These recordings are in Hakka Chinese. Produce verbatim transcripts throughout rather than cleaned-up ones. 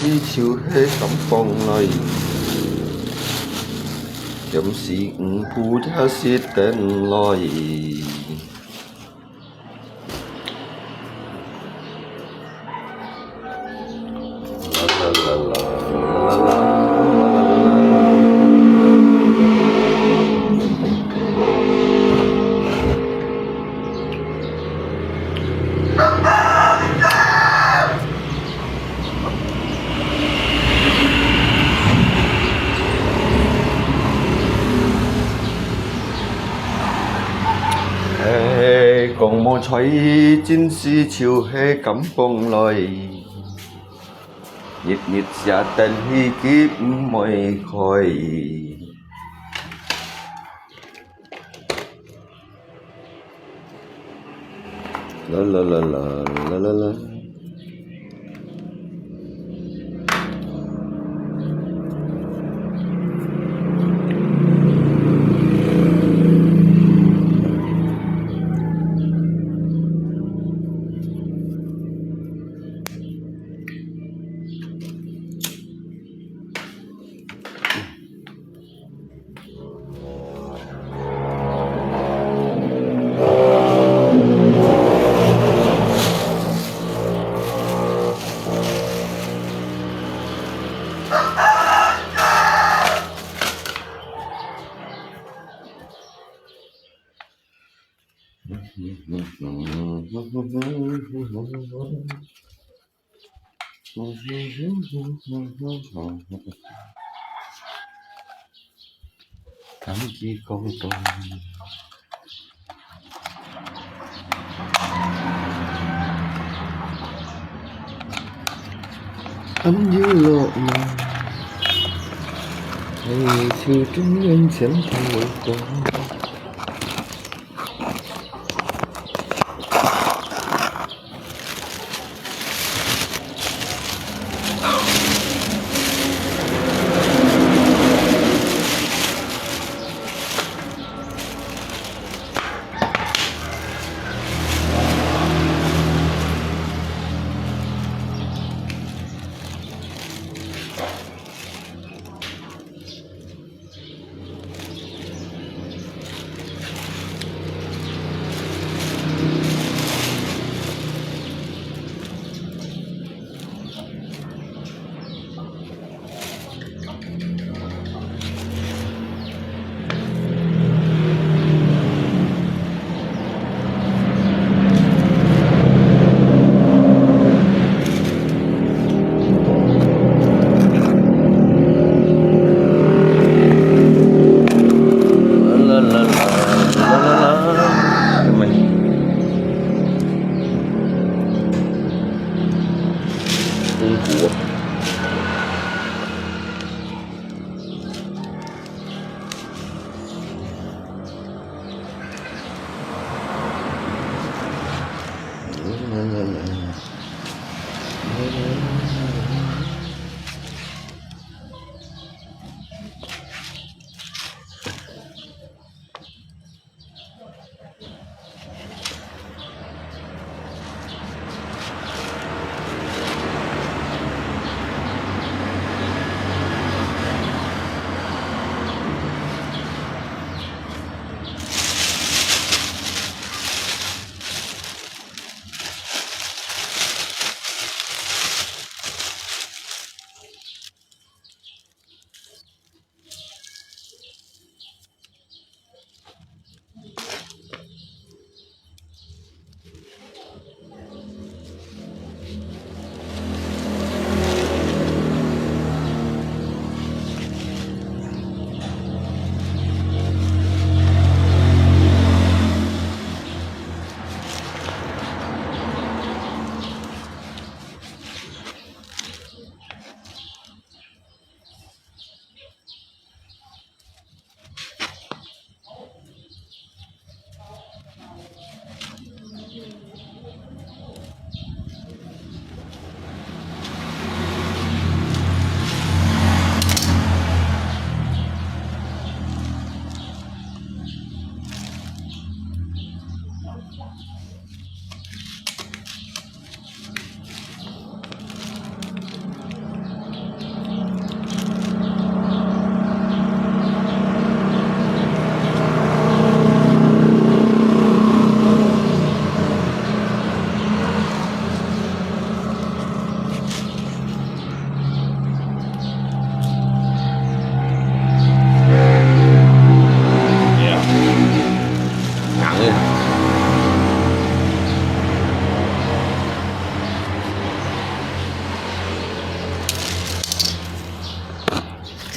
就係敢放來，兼時毋顧也係等來。 哎，講無在，真時就係敢放來，日日寫等佢佢毋會開。 啦啦啦啦，啦啦啦。同佢講到，暗又落雨，哎，手中人前頭光。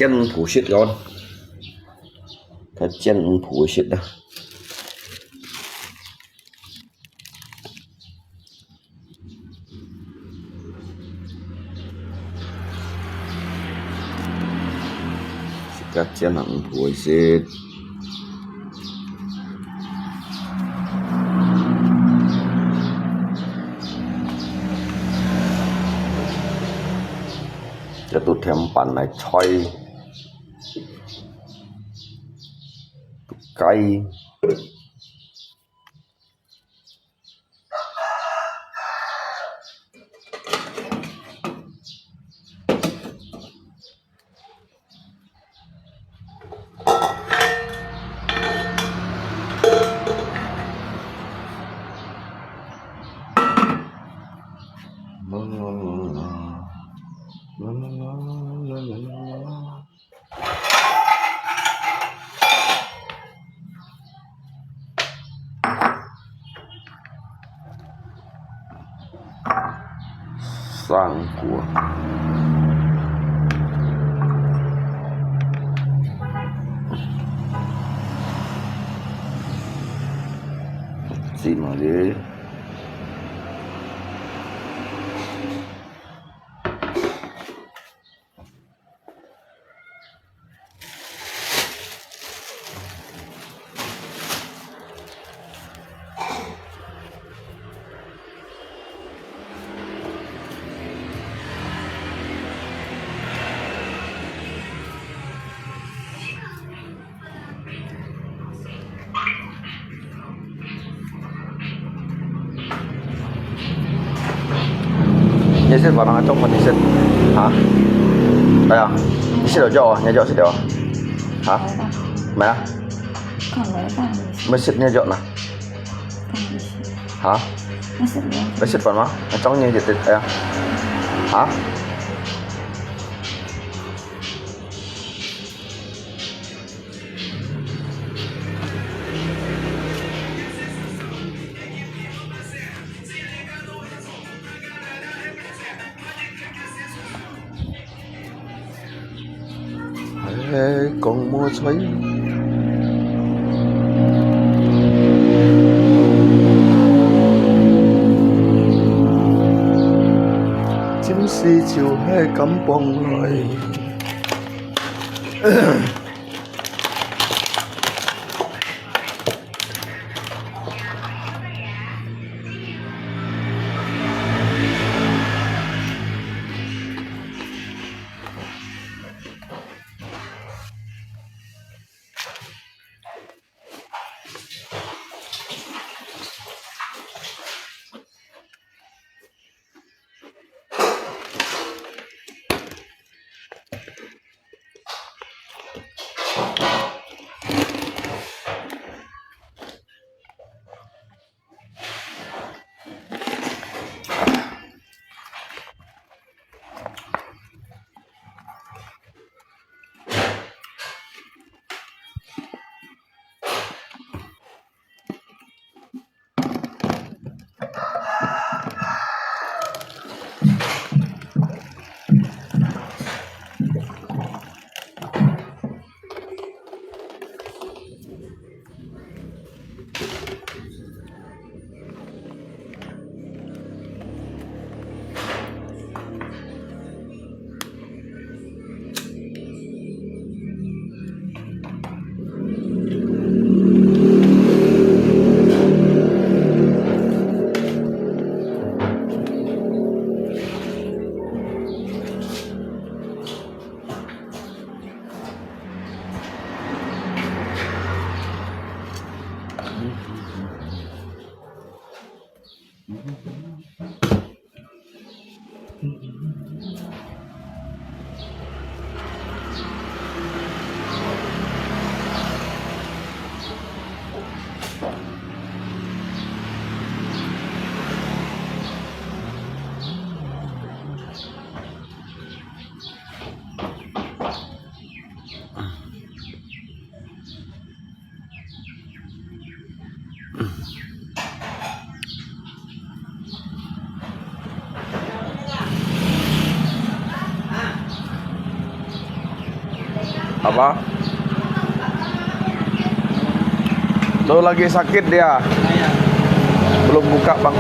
煎五十个，佢煎五十个。自家煎五十个。 這都添半來菜，雞。 上锅。芝麻粒。 你食飯啊？做飯你食？啊？哎呀，你食了藥啊？你藥食了啊？啊？沒啊？看我的飯你食。沒食你藥呢？飯你食。啊？你食了？沒食飯嗎？那中間就對，哎呀。啊？ 哎，講無錯。真實就係敢放來。Apa? Lo lagi sakit dia. Belum buka, Bang.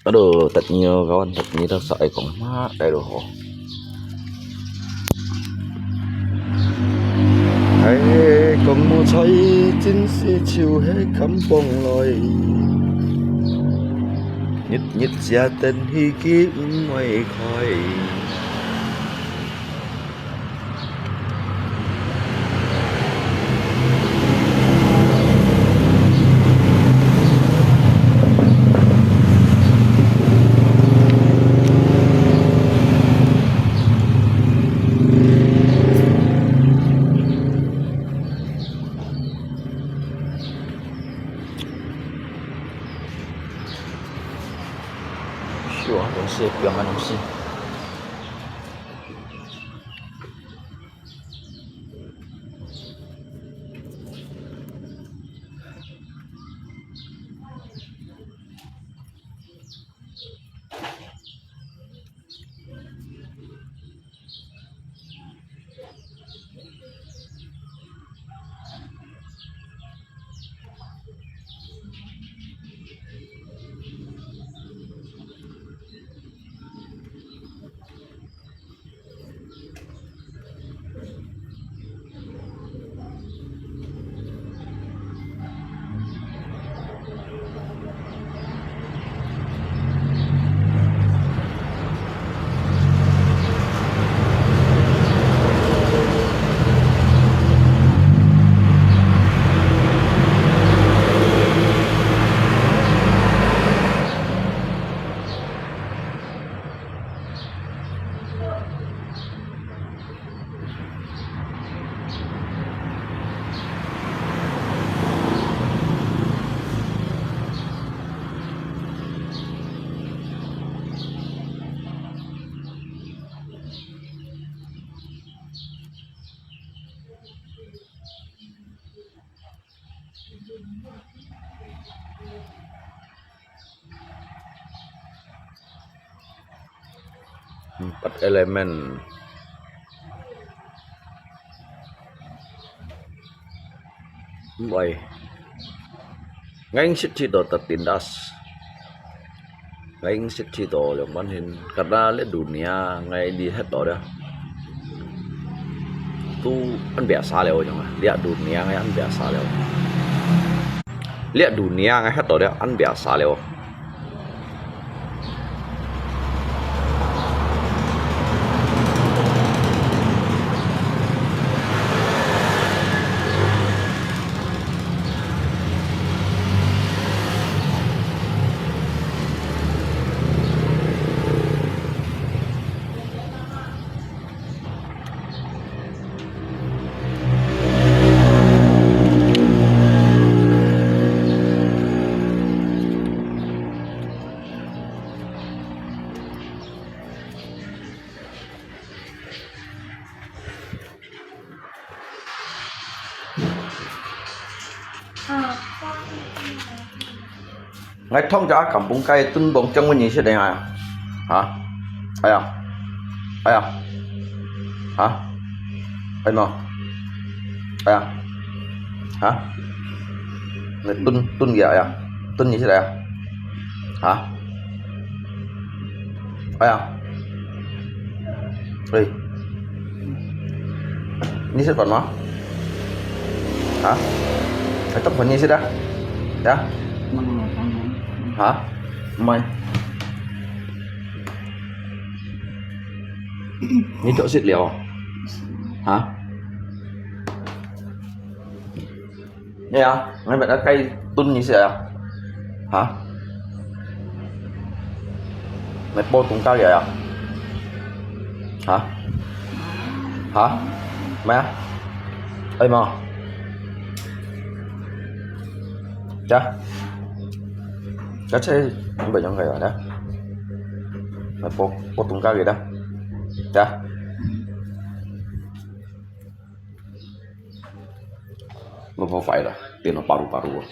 Aduh, tet nyo kawan, tet nyo dah sa ai kong mak ai lo ho. Ai kong mo choi, chính sự chiu he kam bong loi. Nhịp nhịp chia tên hi ki ung ngoi khoi. 是啊，东西也不要买东西。 Empat elemen. Oi. Ngai sit thi to tatindas. Ngai sit thi to liang man hin. Karena liak dunia ngai di het to dia. Tu an biasa liao jong ah. Liak dunia ngai an biasa liao. Liak dunia ngai het to dia an biasa liao. 𠊎通常啊，敢分該个蹲房將軍認識个啊？哈？哎呀，哎呀，哈？哎嘛，哎呀，哈？你蹲蹲个呀？蹲認識个呀？哈？哎呀，喂，你識分嗎？哈？哎，當分認識个？呀？哈？ 毋係。你就識了啊？哈？你啊，你乜該蹲你識啊？哈？你報東家个啊？哈？哈？咩啊？哎嘛？ 呀，該這毋會用个啦，來，來，報，報東家个啦，呀。我無壞啦，電腦巴魯巴魯啊。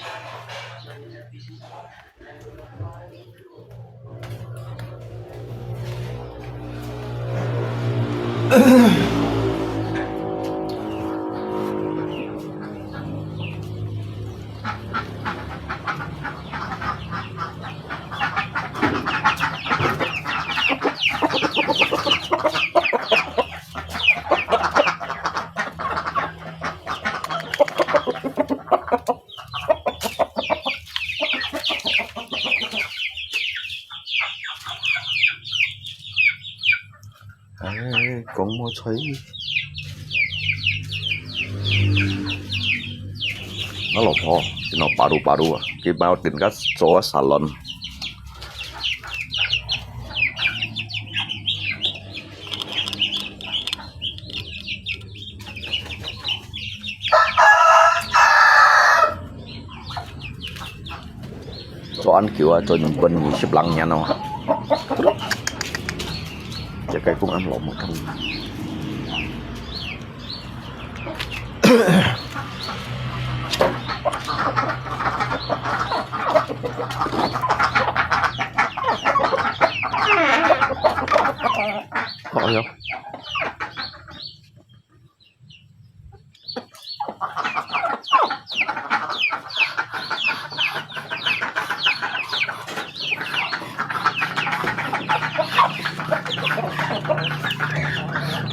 哎，講無錯。𠊎老婆，電腦巴魯巴魯啊，佢幫𠊎訂个做salon。 做恁久啊，做日本二十零年咯。這個公安老母親。哎喲。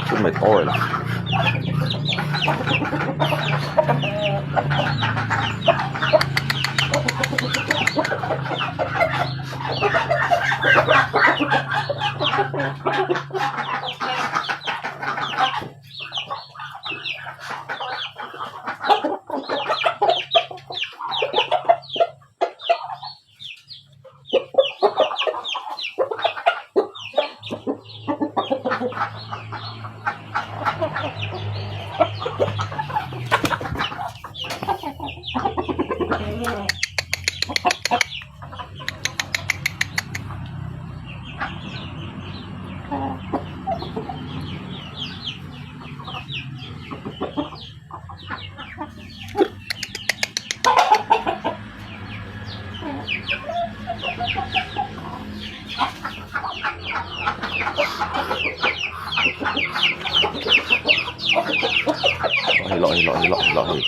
準備倒个啦。落去，落去，落去，落去，落去。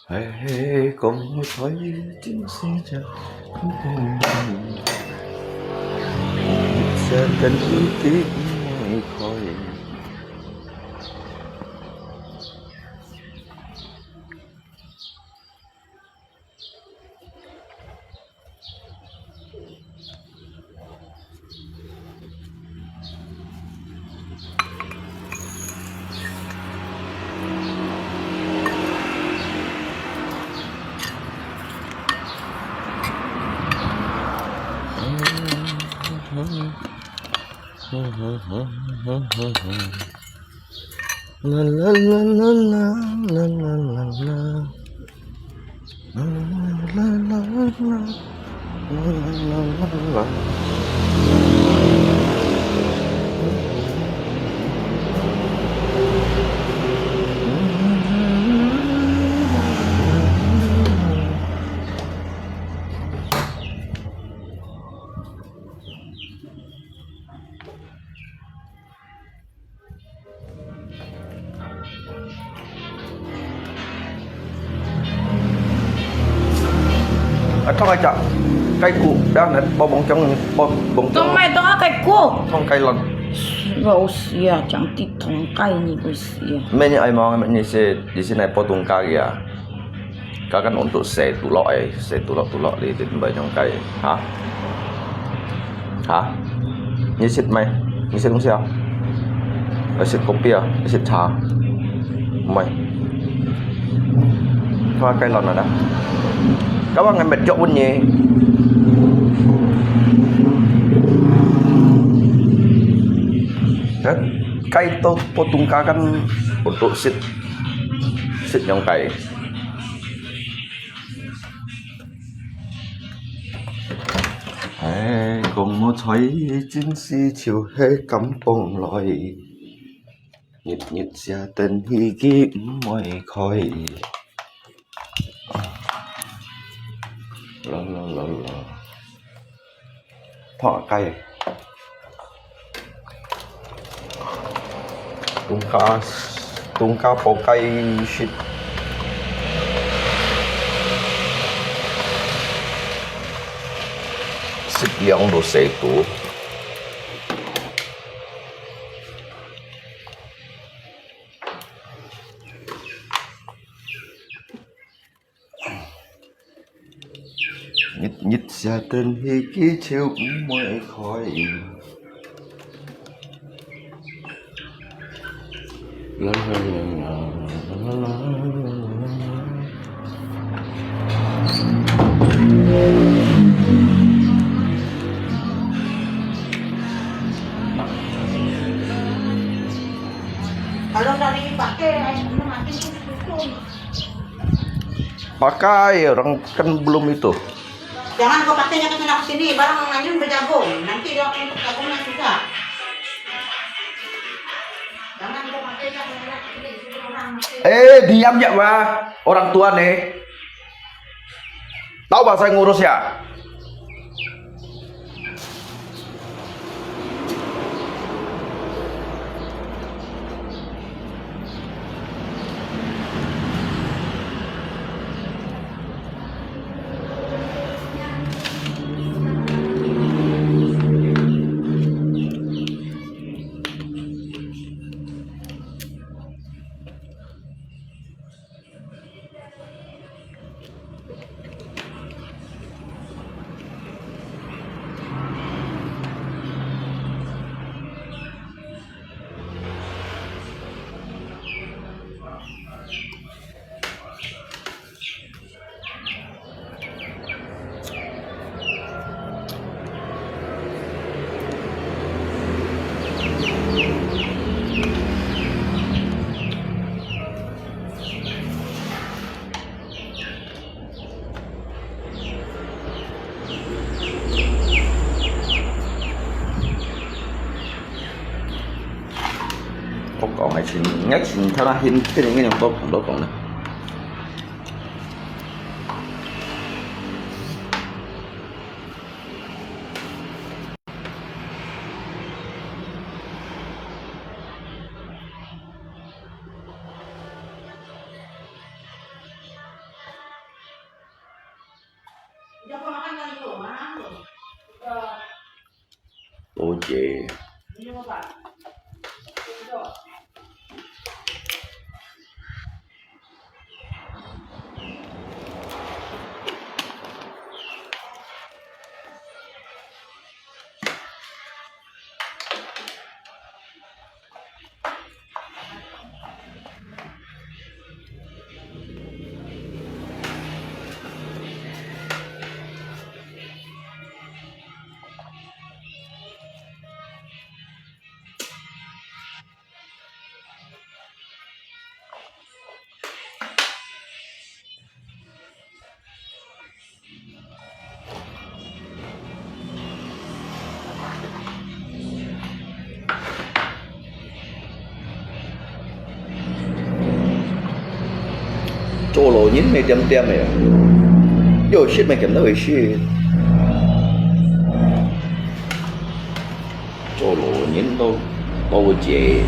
嘿，講開真實隻，講開，一隻跟一滴愛開。啦啦啦啦啦啦啦啦。啦啦啦啦啦啦啦啦啦。啊，燙該隻雞骨，然後呢，包黃醬，包黃醬。當然，當然雞骨。燙雞卵。老師啊，講啲燙雞你不是啊。咩你愛忙，你是，你是來包凍雞个啊？ Kakan untuk sè tulok eh, sè tulok-tulok li din bai nyong kai. Hah? Hah? Ngisit mai? Ngisit kung sia? Ngisit kopi ah? Ngisit cha? Mai. Kau kai lon ada. Kau ngan met jok bunyi. Hah? Kai to potong kakan untuk sit. Sit nyong kai. Ai，講無彩，真是就係感動來。日日寫等飛機毋會開。啦啦啦啦。 Pakai. Tungka, tungka pakai shit. Sit yang do setu. Ngit ngit sia ten hiki chiu mui khoi. La la la la la la la la. Kalau dari pakai, air minum mati pun tutup. Pakai, orang kan belum itu. Jangan kau pakainya ke sana ke sini, barang Ayun berjagung. Nanti dia akan berjagung yang susah. Jangan kau pakainya ke sana ke sini, suruh orang pakai. Eh, diam ya, Wah. Orang tua nih. Tahu bahasa ngurus ya?我講个先，應該先，看下先，先應該用多，多講呢。 多謝。做老人个點點个，有食个撿到个食。做老人都都會借。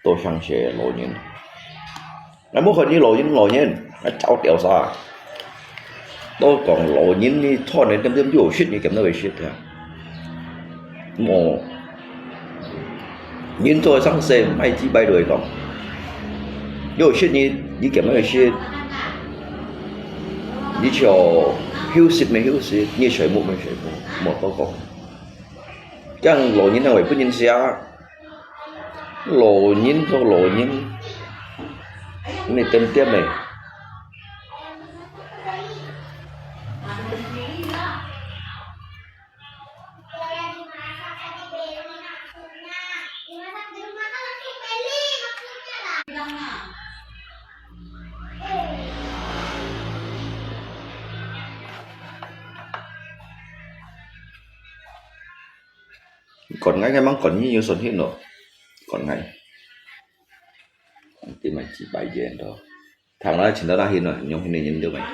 多謝老人。𠊎無看你老人老人，𠊎走掉儕。都講老人你賺个點點有食，你撿到个食啊。無，人做生事，莫只擺落講。有食你，你撿到个食，你就休息乜休息，你睡目乜睡目，莫多講。 恁老人啊，會分人惜。老人做老人，你點點个。 管𠊎个吂管你有信心咯，管𠊎。你買幾百元咯，聽了請到那去咯，用你个人對不對？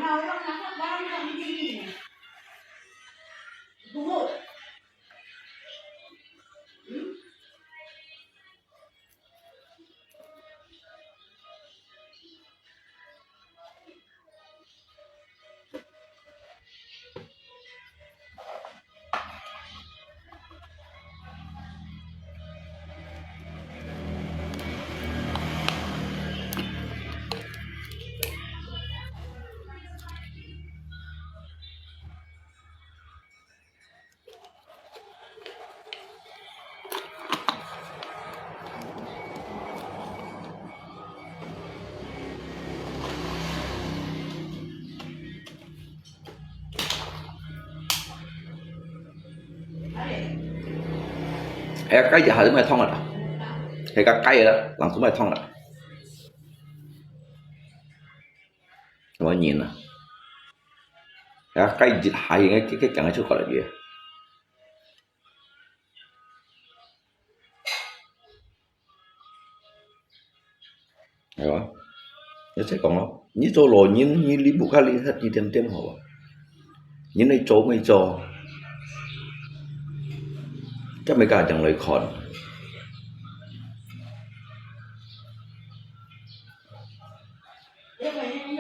係啊，雞一下就莫燙啦，係个雞啦，冷水莫燙啦。我忍啊，係啊，雞一下應該佢佢講得出口來个。 係啊，你再講咯，你做老人，你離不開你一點點好啊。人愛做乜做，今日家長來看。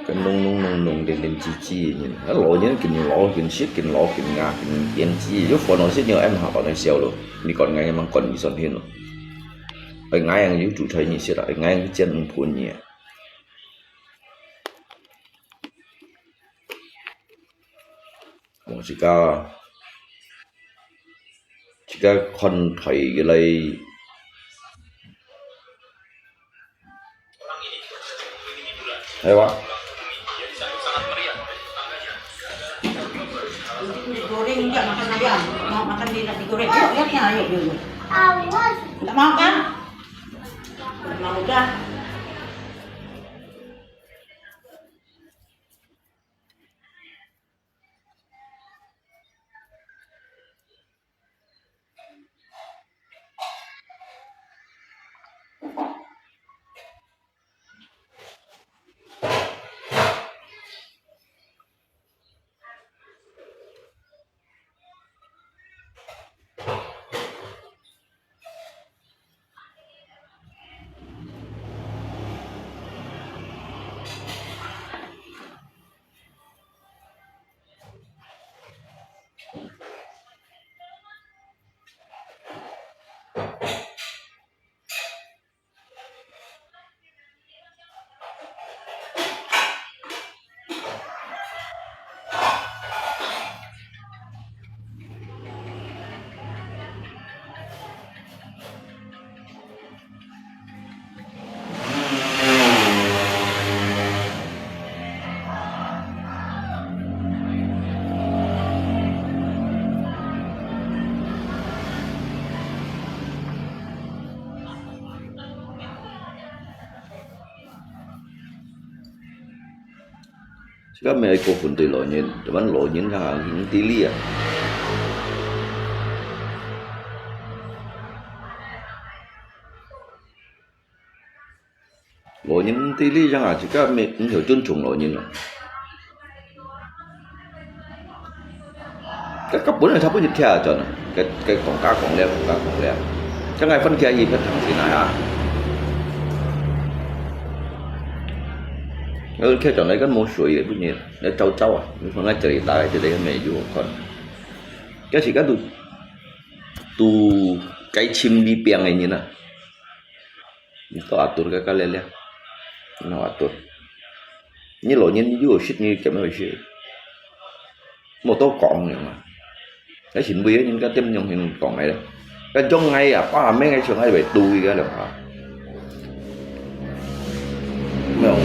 跟弄弄弄弄，黏黏擠擠个人，啊，老人緊老緊食緊老緊牙緊煙擠，就煩惱事情，愛下班來笑咯。你管𠊎，吂管你算天咯。哎，𠊎樣有煮菜你食啦，哎，𠊎樣煎飯你啊。 哦，自家，自家看台个來，係哇？Goreng juga makan ayam. Mau makan dia nasi goreng. Yuk, yuk, yuk, yuk, yuk. Tak mau kan? Tak mau dah. 自家毋係過分對老人，這班老人啊，毋知理啊。老人毋知理樣啊，自家毋，毋曉尊重老人啊。 該，該本來差不多忒轉啊，該，該講價講了，講價講了，該𠊎翻起來一片糖水來啊。呃，忒轉來跟無水个，不然來走走啊，你看𠊎這裡打，這裡也沒有看。該是該都，都該心理病个人啊。 你到阿杜个个咧咧，你阿杜，你老人又有食，你點樣去食？無多講樣啊。該前輩人家點樣去講个咧？該種𠊎啊，爸咩个像𠊎會對个了啊。沒有，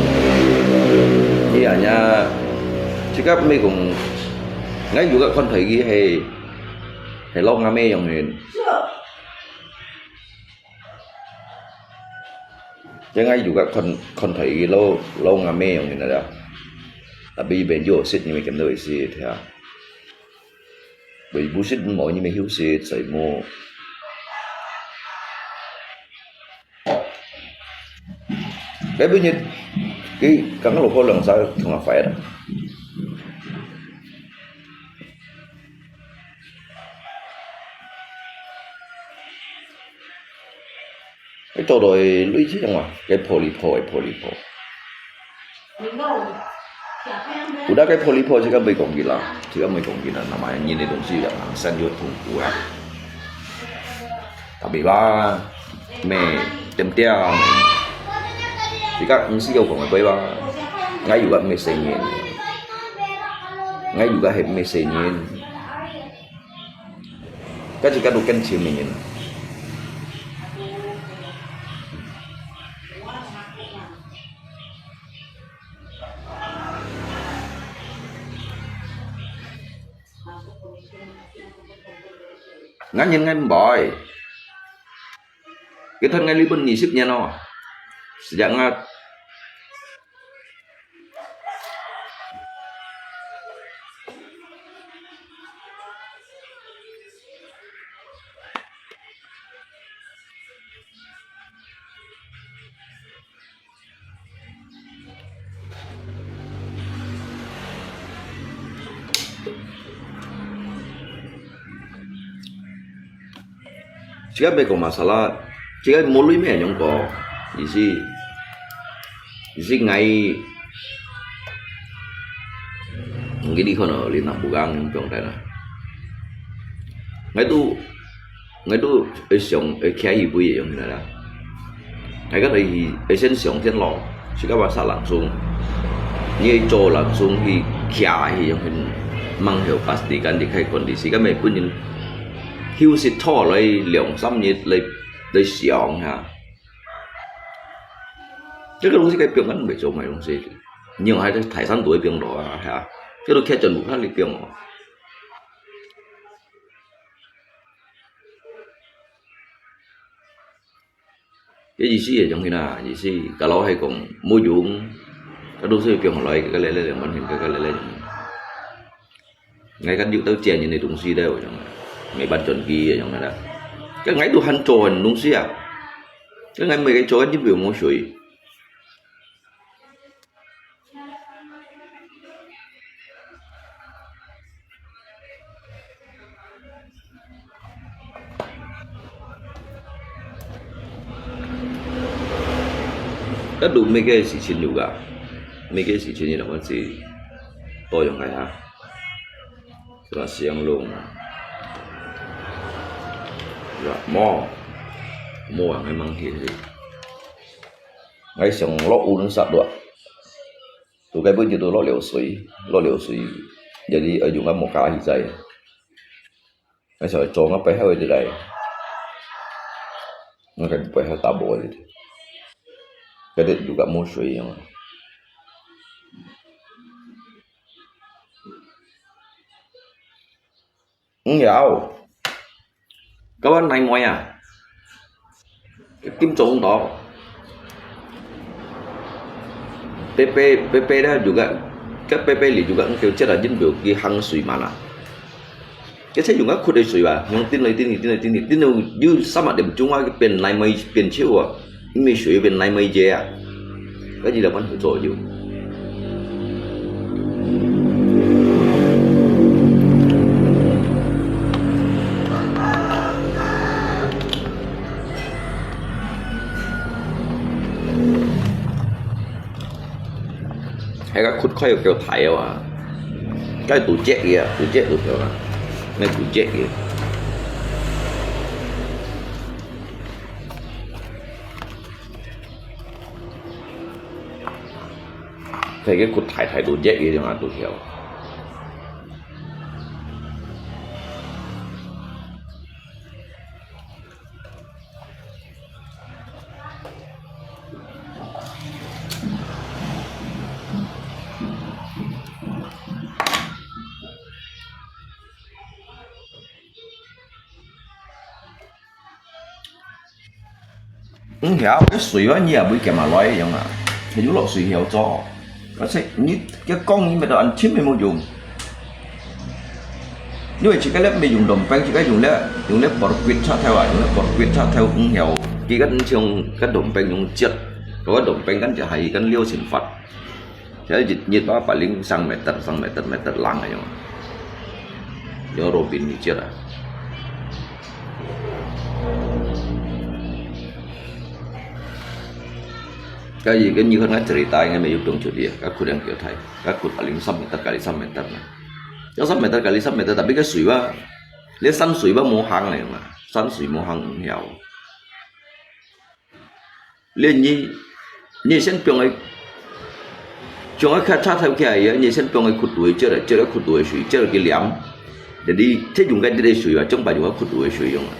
你啊呀，自家毋係講，𠊎有个看待佢係，係老阿姆樣个。 這𠊎有个看，看待佢老，老阿姆樣个啦。Tapi邊有食，你們跟到一起聽。Tapi無食無，你們休息，在無。該本日，佢剛剛老婆兩儕同我快啦。 該做到類似樣啊，該玻璃泡，該玻璃泡。有那該玻璃泡，這个毋係講佢啦，這个毋係講佢啦，那麼人个東西啊，生就痛苦啊。Tapi吧，咩，點點啊，這个毋係有講个對吧？𠊎有个毋係細人，𠊎有个係毋係細人。 該自家都跟前面人。𠊎人𠊎毋會，佢趁𠊎離婚二十年咯，實在𠊎 這个毋係講masalah，這个無論咩樣講，意思，意思𠊎，毋記得可能你南部講用中台啦。𠊎都，𠊎都會想，會徛起背个樣來啦。𠊎个會，會先想先咯，自家話殺人凶，你會做人凶去徛去用，吂曉pastikan你開kondisi，該每本人 休息拖來兩三日來，來想下。這个東西該放緊袂做麼个東西，你用還在台上都會放落啊，係啊，這都徛轉路看你放哦。 該意思係種樣啊，意思，kalau係講無用，該都係放落來，該來來兩萬元，該，該來來兩萬。𠊎看有兜借人个東西咧，有種啊，沒辦轉去个種个啦。該𠊎都還做緊東西啊，該𠊎每個做緊就無水。 該都每個事情有个，每個事情有兩個字，多樣个哈。是吧？使用路嘛。是吧？無，無人會問題。 𠊎想落雨能殺落，都該本就都落了水，落了水，jadi愛用个莫加去在。𠊎想做𠊎背後个來，𠊎个背後打無个，該个有个莫水樣。 嗯，有。Kawan naik moya. Tim Jong Dok. P P, P P dah juga. 該白白哩，就講佢接啊，因為佢行水慢啊。該且用个ขุ个水啊，用叮來叮去，叮來叮去，叮到有三十點鐘啊，佢變泥尾變臭啊，因為水變泥尾姐啊。該你來幫佢做就。 係个，ขุ開又夠大啊！該堵截个啊，堵截堵條啊，該堵截个。係个，ขุ大大堵截个樣啊，堵條。 毋曉，該水啊，你也毋會撿下來樣啊，係有落水曉做。而且你个講你乜都恁深也無用，因為自家咧乜用銅板，自家用咧用咧薄骨插頭啊，用咧薄骨插頭毋曉，佢个像个銅板用接，个銅板跟就係跟撩成法。 這日日啊，paling三meter、三meter、meter lang啊，樣。有路邊你接啊。該一個你看，該cerita應該沒有中出去啊，該ขุ兩腳太，該ขุpaling三meter kali三meter啦。有三meter kali三meter，tapi該水啊，你山水啊無行个嘛，山水無行毋曉。 連你，你先放个，將个較插頭起來啊，你先放个窟肚个接來，接个窟肚个水，接个佢黏。Jadi，這用个這个水啊，將白用个窟肚个水用啊。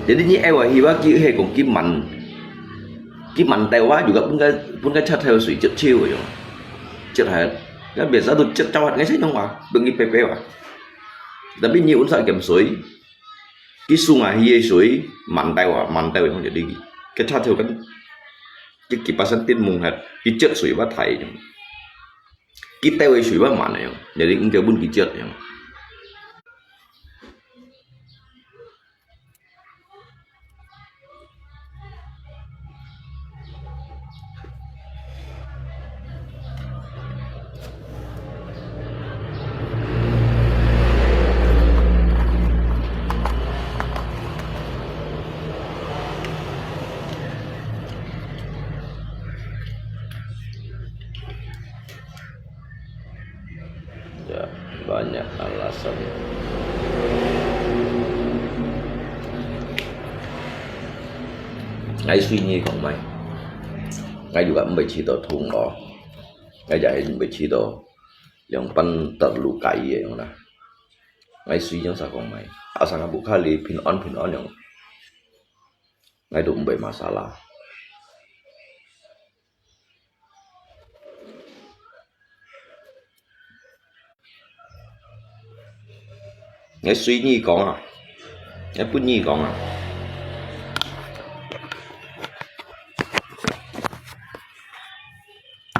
Jadi你愛話希望佢係講佢慢，佢慢到啊，又个分个分个插頭个水接手个用，接下，該別儕都接走啊，該先用啊，分佢白白啊。Tapi你有啥減水？ 佢送下去个水，滿兜啊，滿兜个，jadi，該插頭kan，佢kipasan電門下，佢接水會大樣。佢兜个水會滿樣，jadi毋夠分佢接樣。 Ya, banyak alasan. Ngai suy nyi kong mai. Ngai juga mbai chito thung lo. Ngai jahe mbai chito. Yang pan terlukai yang na. Ngai suy yang sa kong mai. Asal ngai buka li pin on pin on yang. Ngai tu mbai masalah. Ngai suy nyi kong ah. Ngai pun nyi kong ah.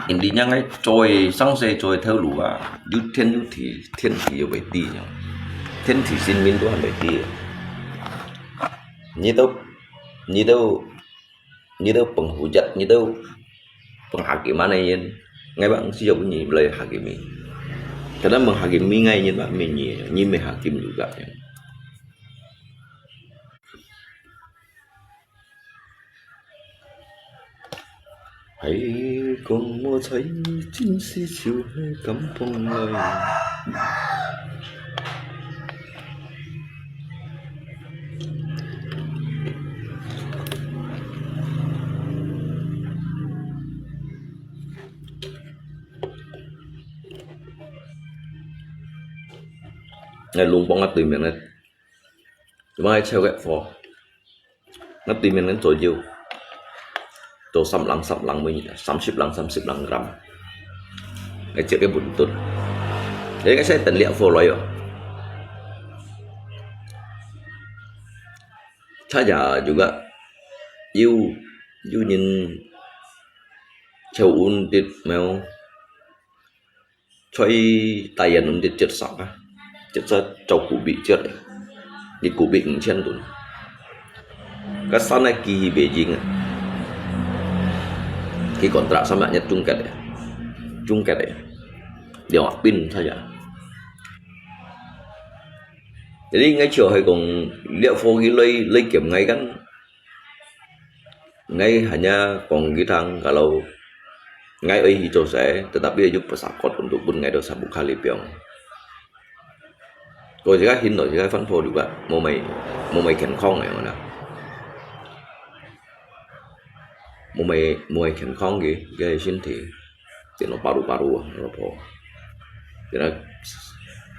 Intinya ngai做个生事做个頭路啊，有天有地，天地又會知樣。天地神明都還會知。你都，你都 你兜penghugat,你兜penghakim anai yin. Ngai bang siap bunyi belai hakimi. Kadang menghakimi ngai yin bak mini, ni meh hakim juga. Hai kong mo chai, chính si chiu hai kampong lai. Ngai lung pong ngai tui miên ngai, cuma ngai cheu kek fo. Ngai tui miên ngai cho jiu. Cho sam lang, sam lang mui, sam sip lang, sam sip lang gram. Ngai cek ke buntut. Jadi ngai sai ten liak fo loyo. Cha ya juga yu, yu nyin cheu un tit meo. 在大連吂得掘石啊，掘石照顧別掘个，一個別五千噸。該山个寄去北京啊，佢contract三十日終結个，終結个，兩百兵差呀。Jadi𠊎就係講，這伙佢來來兼𠊎kan。 𠊎hanya講佢聽，kalau𠊎愛去做事，tetapi有pesawat untuk分𠊎到三步kali piang。Kau自家hin到自家翻破juga，無麼無麼健康个樣啦，無麼無麼健康个个身體。 Tino paru-paru啊，老婆。Tino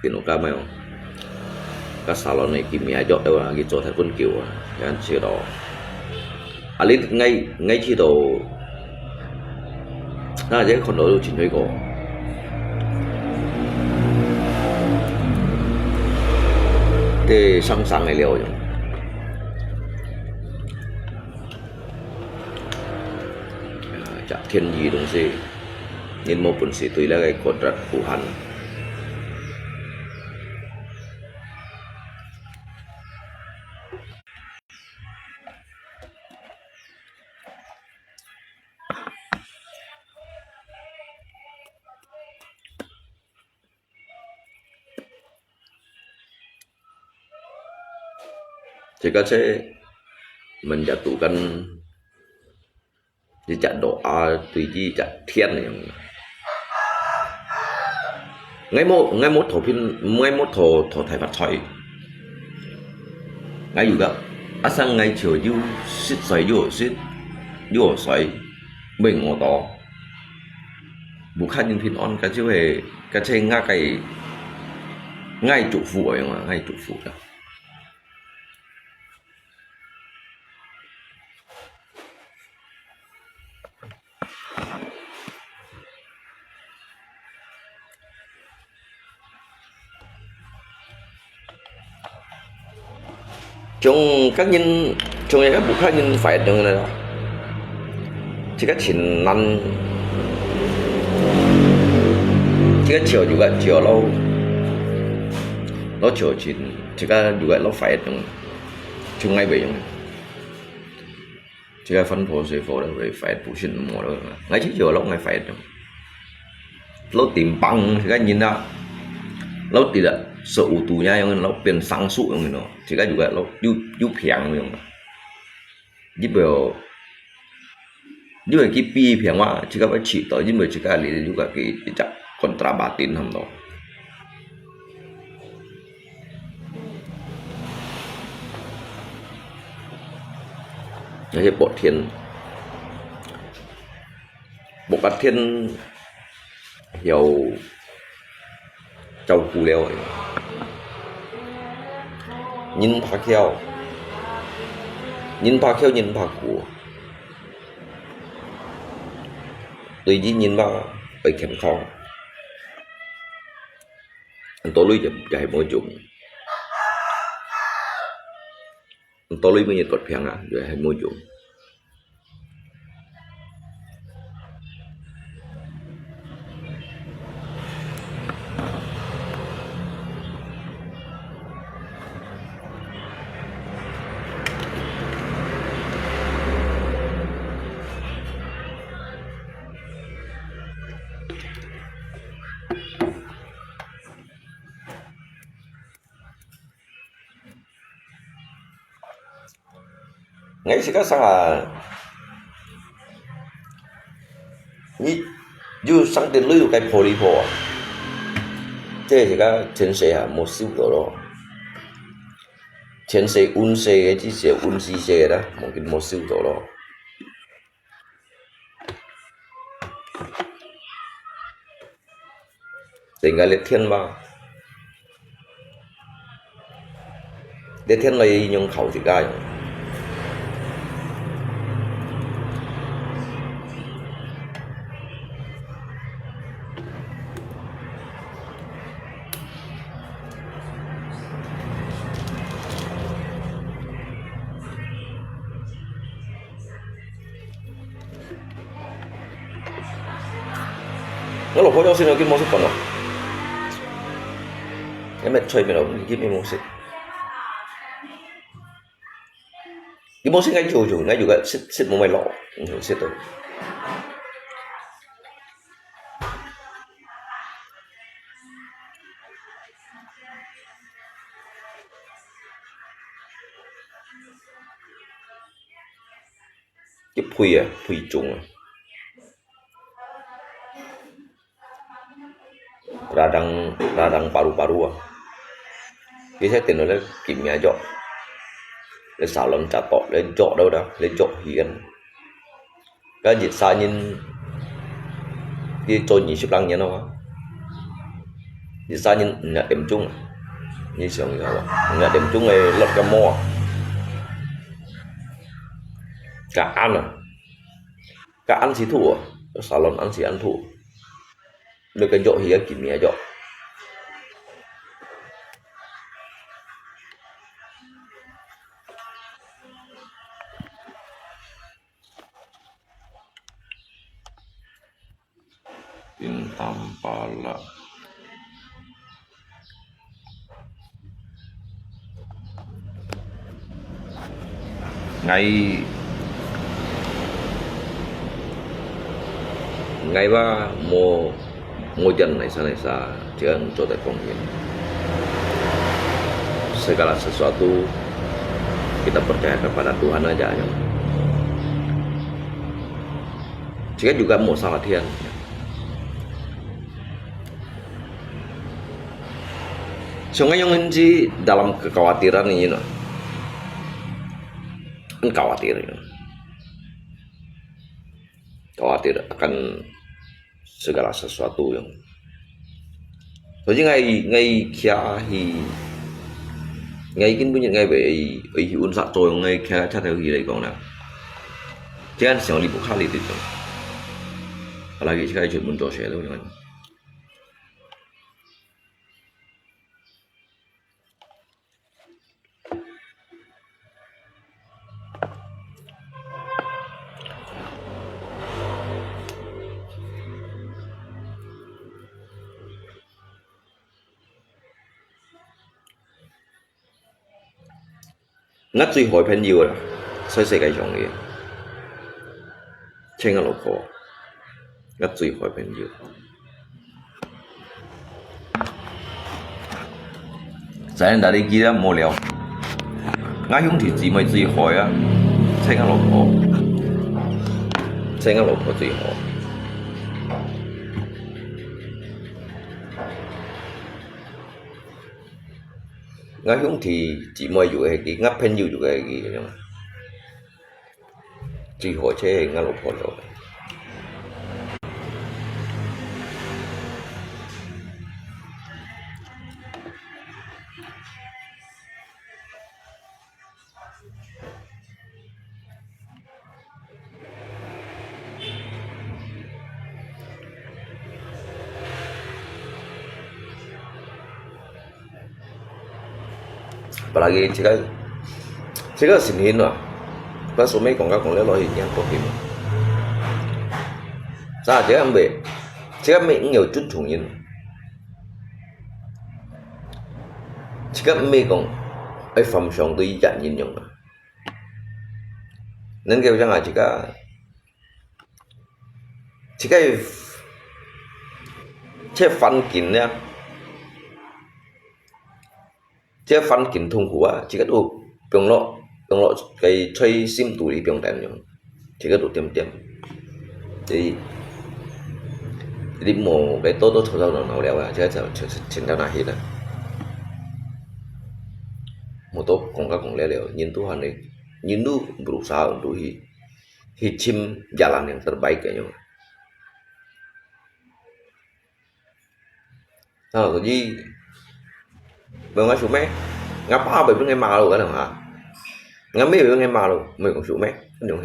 tino kamai哦。Ka salon ni kimi ajok tu ah，佢做太分久啊，樣子咯。啊，你𠊎𠊎知道，那這看到都真水果。這生生个了樣。 啊，這天意東西，人無本事對這个contract無限。 自家在menjatuhkan一隻doa對一隻天个樣。𠊎無，𠊎無討平，𠊎無討，討大發財。𠊎有个，asal𠊎就有食水，有食，有水，毋會餓到。屋下人平安，該就係，該就係𠊎个，𠊎祝福个樣啊，𠊎祝福个。 像个人，像一个屋下人壞等个啦，這个真難，這个就有个就老，老就真，這个有个老壞等，像𠊎袂用。 自家翻破水火了，會壞不信無了。𠊎就有老𠊎壞等。老頂幫自家人啊，老跌啊，手無度呀，用老變生疏用咯，自家有个老有有病用。你不要，你會去比病啊，自家會去到，因為自家你有个去一隻kontra batin很多。 那些白天，白天要照顧了，人怕囂，人怕囂，人怕苦，對於人嘛，愛健康。 多鐳也也係無用，多鐳每日割病啊，也係無用。 𠊎自家生啊，你有生得鐳个破哩破啊，這自家前世啊，無修到咯。前世運勢个，這世運勢个啦，無無修到咯。 Tinggal列天嘛，列天來用考自家用。 𠊎老婆有時候佢無食飯哦。你乜菜面咯，你乜無食。你無食，𠊎就就，𠊎就个食，食無乜落，嗯，食到。佢肥啊，肥重啊。Radang, radang paru-paru啊。佢先定到咧，佢名藥，咧沙龍扎到，咧藥到啦，咧藥去緊。該日晒人，佢做二十零年咯嘛。日晒人五六點鐘啊，你想一下哇，五六點鐘个落个毛啊。該暗啊，該暗時頭啊，沙龍暗時暗頭。 你个藥係愛緊命藥。Bintang Pala. Ngai, ngai ba mo, mo jan naisa naisa, jangan coba kongin. Segala sesuatu kita percaya kepada Tuhan aja ya. Jika juga mau salah Tuhan. Sungguh yang ngenci dalam kekhawatiran ini, no. Khawatir, khawatir akan segala sesuatu yang. Jadi ngai, ngai kia hi, ngai kin punya ngai be, i, i unsa coyong ngai kia chat hi lai kong na. Jangan siang libu kali itu. Apalagi sekarang cuma dosa itu jangan. 𠊎最好个朋友啦，在世界上个，請𠊎老婆，𠊎最好个朋友。Saya dari kira無聊，𠊎兄弟姊妹最好啊，請𠊎老婆，請𠊎老婆最好。 𠊎兄弟姊妹有个，𠊎朋友有个，最好就係𠊎老婆了。 Apalagi自家，自家信心啊，不過所以講到講了落去，人都信。咋，自家毋係，自家毋係有尊重人，自家毋係講愛放上對人人樣啊。 能夠講啊，這个，這个，這環境呢，這環境痛苦啊，這个都放落，放落个在心肚裡放等樣，這个都點點。所以，你無个多多吵吵鬧鬧了啊，這个就，就，就到哪去了？無多講甲講了了，人都還係，人都 berusaha untuk去 去尋jalan yang terbaik kayaknya. Nah, jadi, bang ngai sumeh, ngapa ba bang ngai malu kan ha? Ngami bang ngai malu, mai kong sumeh, kan dong.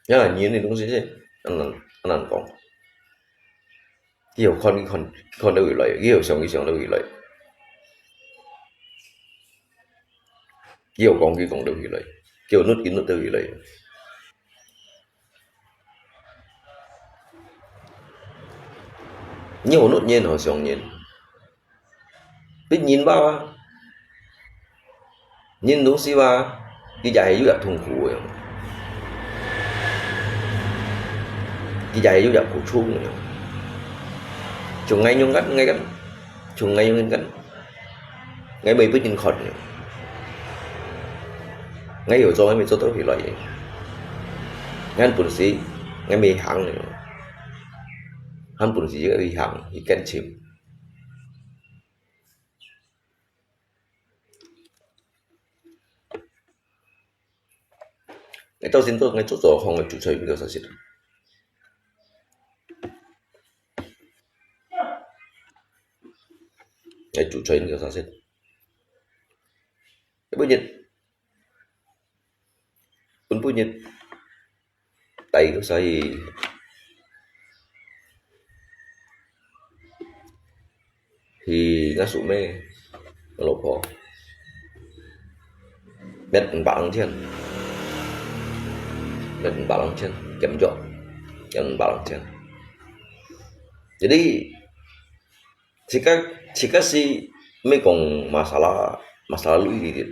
Ya, ni ni dong si si, anan, anan kong. 佢有看，佢看，佢看到佢來，佢有想，佢想到佢來。佢有講，佢講到佢來。佢有努，佢努到佢來。你好，你好想人，別人話，人東西話，佢也係有佢痛苦个，佢也係有佢苦衷个。像𠊎樣个，𠊎个，像𠊎樣个，𠊎每不人看个，𠊎有做，𠊎每做到起來个，𠊎本事，𠊎每行个，𠊎本事个去行，去堅持。 𠊎到時做，𠊎做做項个煮菜，你有啥食？𠊎煮菜，你有啥食？本日，本本日， 帶个所以去𠊎叔姆，𠊎老婆，搣五百零錢，搣五百零錢，減咗，減五百零錢。Jadi， 自家，自家係毋係講masalah，masalah鐳个。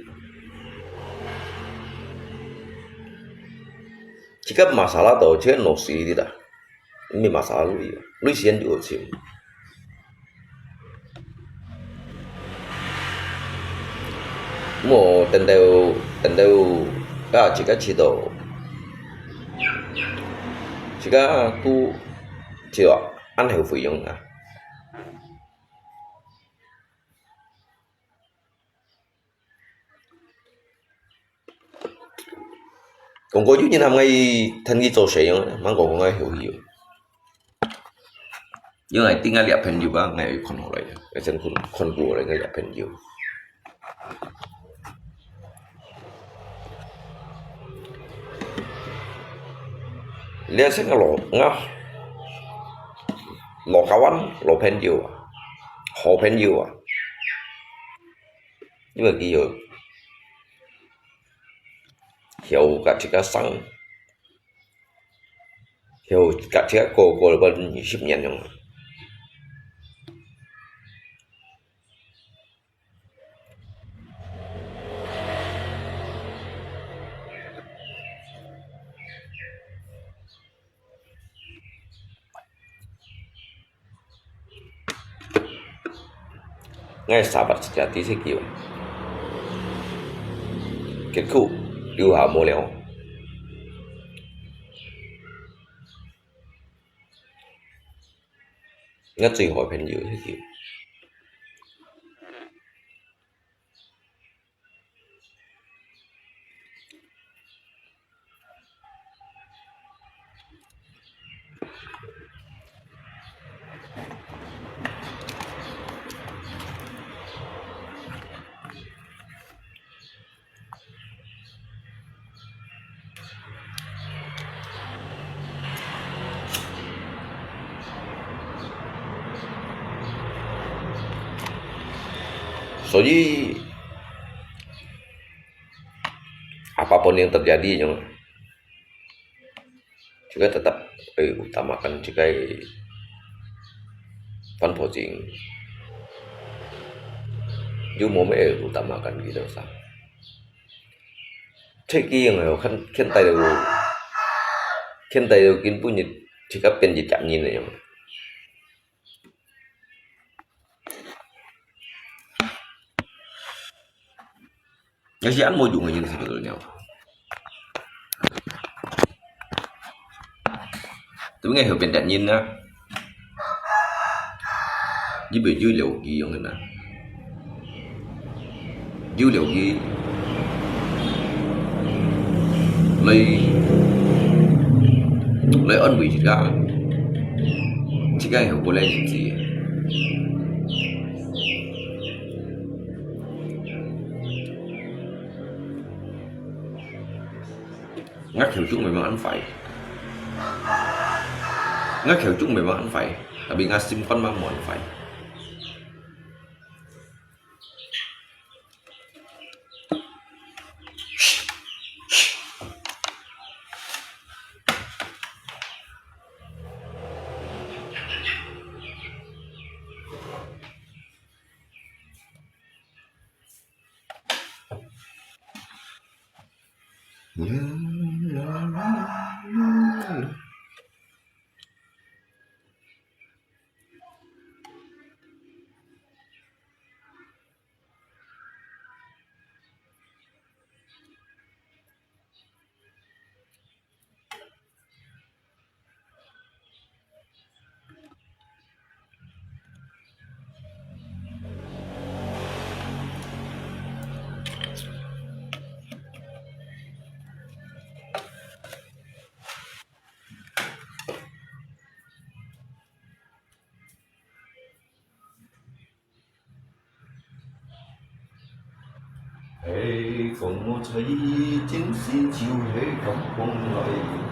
自家masalah到全老死个啦，毋係masalah鐳，鐳先有錢。無等到，等到，啊，自家知道，自家都知道，恁後悔樣啊。 講過有人喊𠊎跈佢做事樣，吂講講𠊎後悔。因為𠊎對𠊎這朋友啊，𠊎有看好來，𠊎先看，看過來𠊎這朋友。這先个老，啊，老kawan，老朋友啊，好朋友啊。 因為佢有，曉甲自家生，曉甲自家過，過了二十年樣。 𠊎sahabat sejati係佢，結果留下無了。𠊎最好个朋友係佢。 所以，apapun yang terjadi，自家tetap愛utamakan自家个番婆精，又無愛utamakan佢兜儕。 這个樣个，看，看待到，看待到根本就自家變一隻人个樣。也係恁無用个人，係毋係？對𠊎後邊个人啊， 你袂有了解樣个啦，有了解來，來安慰自家，自家有過來日子。 𠊎口中memang恁壞，𠊎口中memang恁壞，tapi𠊎心肝嘛無恁壞。係講我在意，真心就係感動來。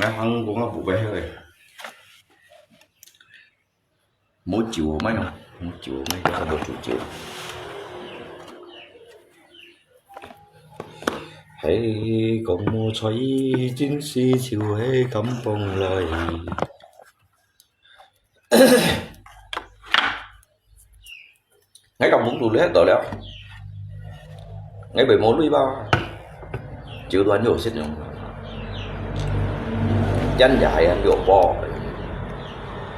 還行講啊，無白喝个。無酒無賣哦，無酒無賣，這個無酒酒。係講無菜，真係就係敢講來。 𠊎个目珠裂到了，𠊎會無鐳吧？酒端有食用，煙也還有包，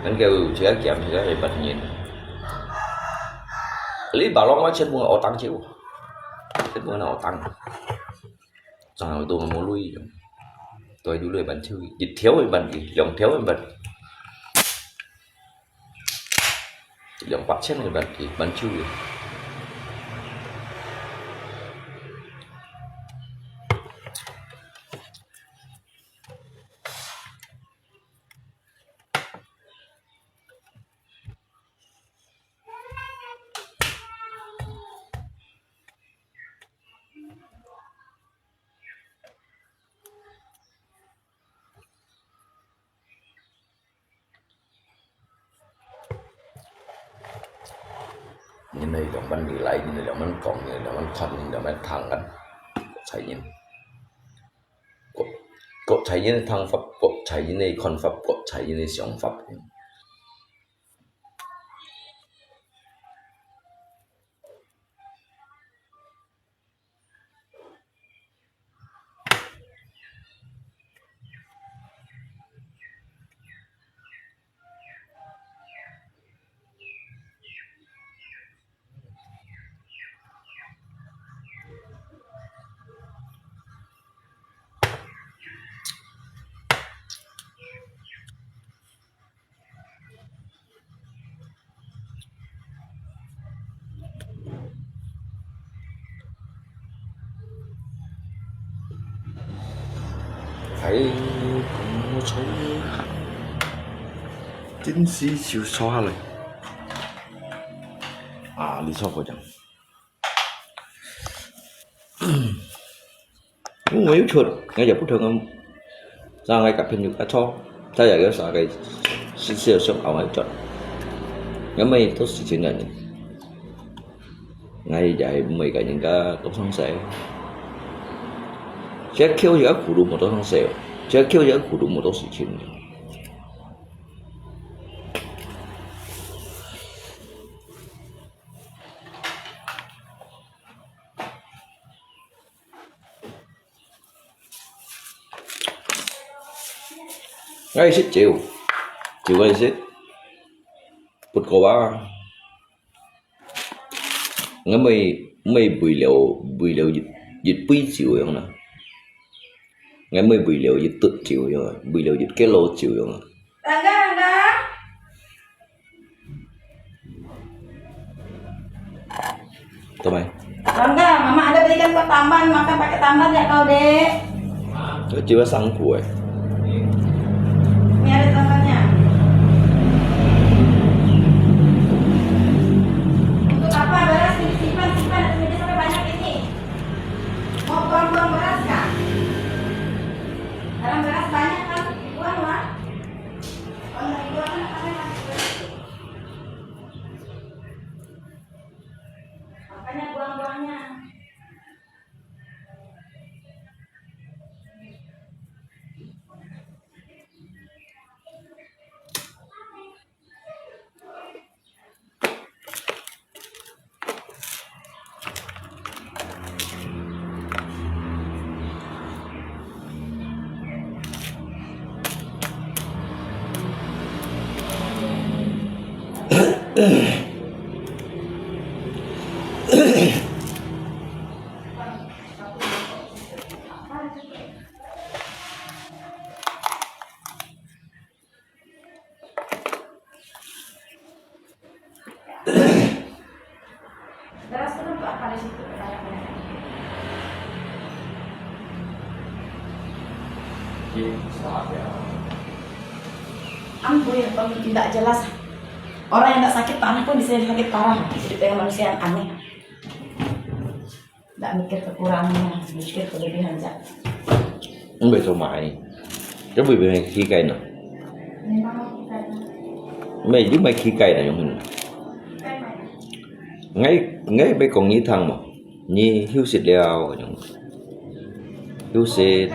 能夠自家減自家个本錢。你把老外全部學當酒，全部拿學當，正有都無鐳用，都有鐳辦酒，一條个辦酒，兩條个辦。 兩百千个萬，萬九个。人係兩萬里來，人係兩萬講，人係兩萬看，人係兩萬聽个，國際人。國，國際人聽法，國際人个看法，國際人个想法。 哎，講無錯，真係就坐下來。啊，你坐過講。 因為𠊎有出，𠊎也不同人，像𠊎个朋友个錯，他也有啥个事情想愛𠊎做，因為都事情來呢，𠊎也係每個人家都上世，只要一個苦都無多上世，只要一個苦都無多事情。 𠊎食酒，酒𠊎食，不過啊，𠊎毋會，毋會為了，為了一，一杯酒樣啦，𠊎毋會為了一頓酒樣啊，為了一個老酒樣啊。 Rangga, Rangga. Tuh, Mai. Rangga, Mama ada belikan kau tamban, makan pakai tamban ya kau, Dek? Itu juga sangku, eh. Ini ada tambannya. Untuk apa beras ini simpan, simpan, nanti sampai banyak ini. Mau buang-buang beras kah? Sekarang beras banyak kan, dibuang lah. Makanya buang-buangnya. Beras itu untuk apa di situ? Ampun, tidak jelas. Orang yang tidak sakit parah pun bisa sakit parah. Hidup dengan manusia yang aneh. Nggak mikir kekurangannya, mikir kelebihan aja. Mbe to mai. Tapi bukan kikai na. Mai, di mai kikai na yang mana? Ngai, ngai mai kong ni thang mo. Ni hiu sit liao yang. Hiu sit.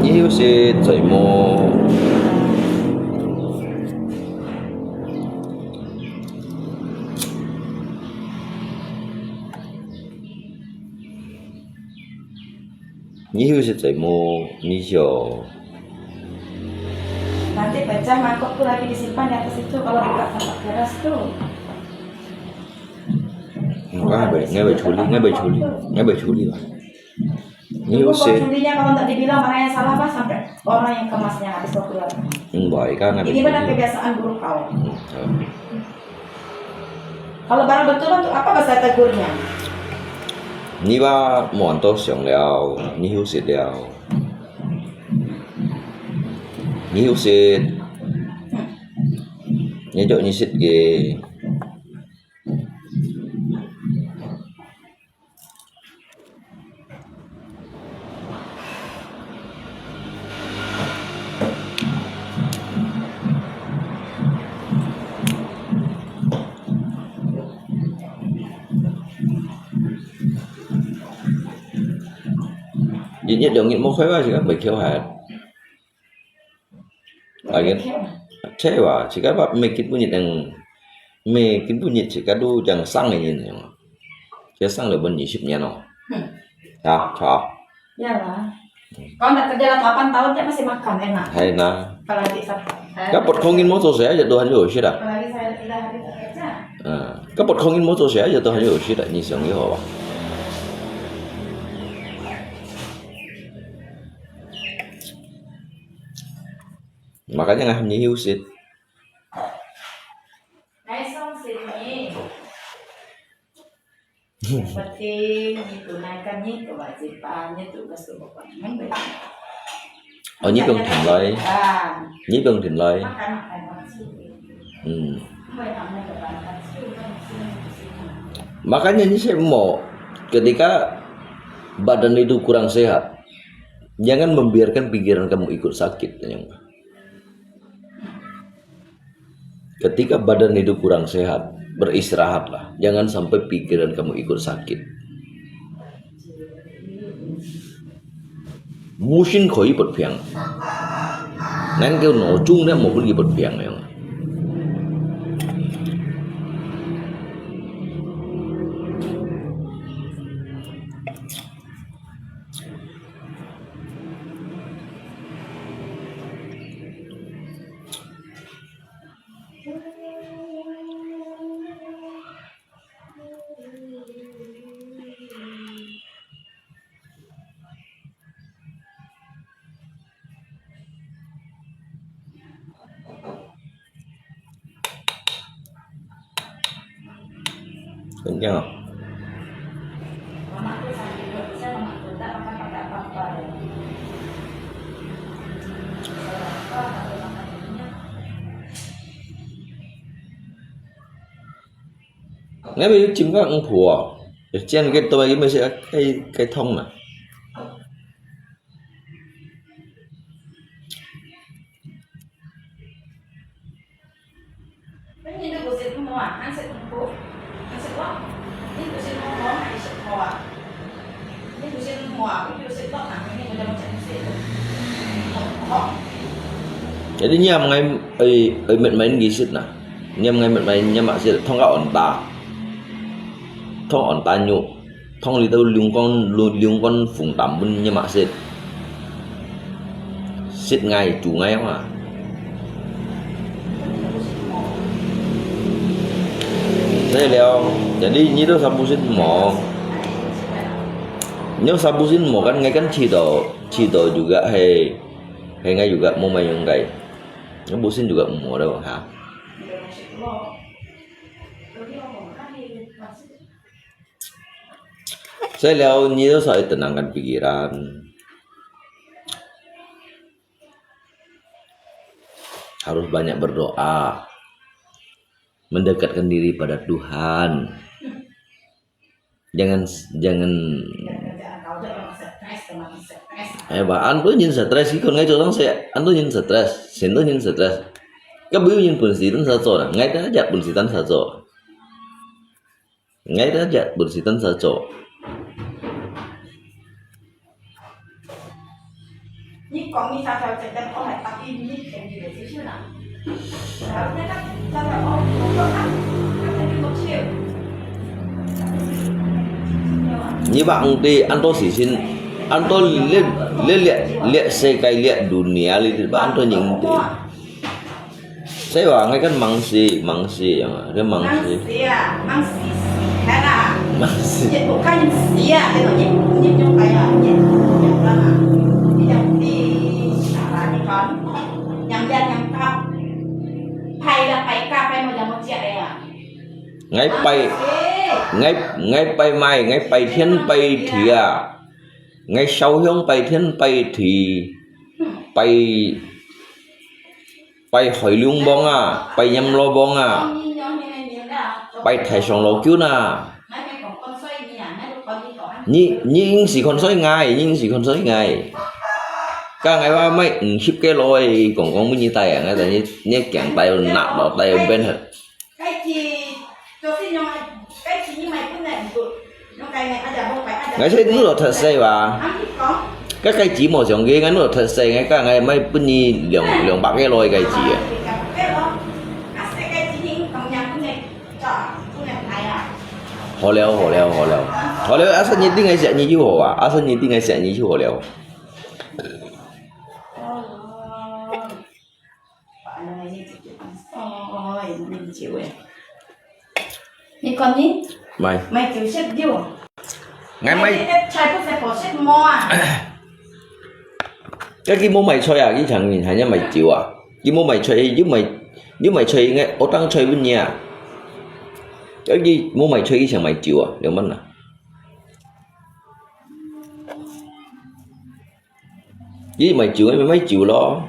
Ni hiu sit zai mo. Ni hiu sit zai mo, ni hiu. Nanti pecah mangkok tu lagi disimpan di atas itu, kalau buka kotak keras tu. Nggak boleh, nggak boleh curi, nggak boleh curi, nggak boleh curi lah. Ni hiu sit. Curinya kalau nggak dibilang mana yang salah, Pak, sampai orang yang kemasnya habis keluar. Hmm, baik kan, nggak boleh curi. Ini benar kebiasaan buruk kau. Hmm. Kalau barang betul, untuk apa saya tegurnya? Ni ba muan to siang liao, ni hiu sit liao. Ni hiu sit. Ni jok ni sit ge. Nhiệt nhiệt được nhiệt một khối ba chỉ có bảy triệu hả? Agen, cewa, jika apa makin bunyi yang, makin bunyi jika tu yang sang ini yang, ya sang le bunyi sip nyan oh. Hmm. Ya, cha. Iyalah. Kalau nggak kerja lah delapan tahun, dia masih makan enak. Hai na. Apalagi sa-, saya Kapot kongin mo to saya aja Tuhan yo sih dah. Apalagi saya sudah hari tak kerja. Ah, kapot kongin mo to saya aja Tuhan yo sih dah, ni siang yo ba. Makanya ngah ni hiu sit. Nai song sini. Yang penting ditunaikan ni kewajiban, ni tugas kewajiban. Oh, ni pun thìn lai. Ah. Ni pun thìn lai. Makan, makan, makan. Hmm. Makanya ni saya mau, ketika badan itu kurang sehat, jangan membiarkan pikiran kamu ikut sakit, yang Ketika badan itu kurang sehat, beristirahatlah. Jangan sampai pikiran kamu ikut sakit. Musin koi ikut piang. Ngan kêu nổ chung nè, một cái ikut piang yang. Kenyang. Ngai bi chim ka ang phua. Chian ke to ba yim se kai kai thong na. Jadi ngiam ngai, eh, eh, met main gisit na. Ngiam ngai met main ngiam mak sit, thong ka on ta. Thong on ta nyu. Thong li tau liung kon, lu-, liung kon phung tam bun ngiam mak sit. Sit ngai, chu ngai ma. Sai liao, jadi nyi to sabusin mo. Nyo sabusin mo kan ngai kan chito, chito juga hai, hai ngai juga mo mai yung kai. Nyo busin juga mo do ha. Sai liao, nyi to sa itenangkan pikiran. Harus banyak berdoa. Mendekatkan diri pada Tuhan. Jangan, jangan. Ai ba, an多人stress，佢講𠊎做當時，an多人stress，成多人stress。該無有人本事單儕做啦，𠊎得一本事單儕做。 𠊎得一本事單儕做。你講你啥條直接講係八點你便宜个資訊啊？然後那個啥條哦，我說啊，那個就不去。你把你的安多事情，安多列列列列世界列dunia里，把安多人的。 所以話，𠊎跟忙死，忙死樣啊，跟忙死。忙死啊，忙死死，看啊。忙死。也不看死啊，這種你，你不用白啊，你不用啦嘛。你講你啥啦，你講，yang lian yang kap，派啦派卡，派麼樣麼樣个啊。𠊎拜，忙死。𠊎，𠊎拜乜，𠊎拜天拜地啊，𠊎燒香拜天拜地，拜 拜海龍王啊，拜閻羅王啊，拜太上老君啊。你，你應時看衰𠊎，你應時看衰𠊎。該𠊎話買五十個來，講講分你戴啊，𠊎等你，你驚戴又拿到戴又變很。 該時，做信用啊，該時你買本來毋good，用該个，啊，就好買，啊，就，𠊎先摎佢忒細吧。啊，你講。該該時無相機，𠊎摎佢忒細，𠊎講𠊎買分你兩，兩百個來該時啊。啊，細該時你講樣本來，做，本來買啊。好了，好了，好了。好了，阿三你定个時你就好啊，阿三你定个時你就好了。哦。 哦，你看你，買。買九十六。𠊎買。買這個菜不是好食麼啊？該佢無賣菜啊，佢常年還要賣酒啊。佢無賣菜，又賣，又賣菜，應該我當菜分你啊。該佢無賣菜，佢想賣酒啊，兩萬啊。 你賣酒，你賣酒咯。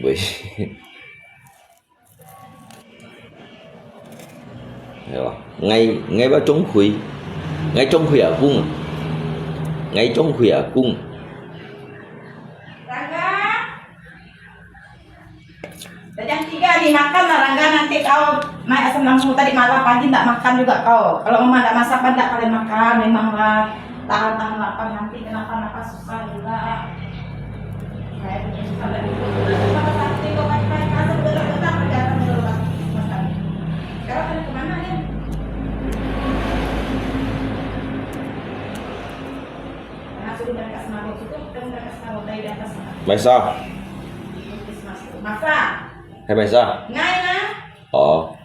喂。係吧？𠊎，𠊎摎鍾馗，𠊎鍾馗阿公，𠊎鍾馗阿公。 Dadang tiga ni makan lah, Rangga, nanti kau naik asam lambung. Tadi malam pagi ndak makan juga kau. Kalau mama ndak masak, ndak kalian makan. Memanglah tahan-tahan lapar, nanti kenapa-napa susah juga. Saya punya susah dari dulu. Kalau sakit kau pagi-pagi, asam berat-berat, kelihatan dulu lah. Makan. Sekarang pada kemana ni? Karena suruh mereka semabut, suruh mereka semabut dari atas sana. Maisa. Maisa. Hai Maisa. Ngai na. Oh.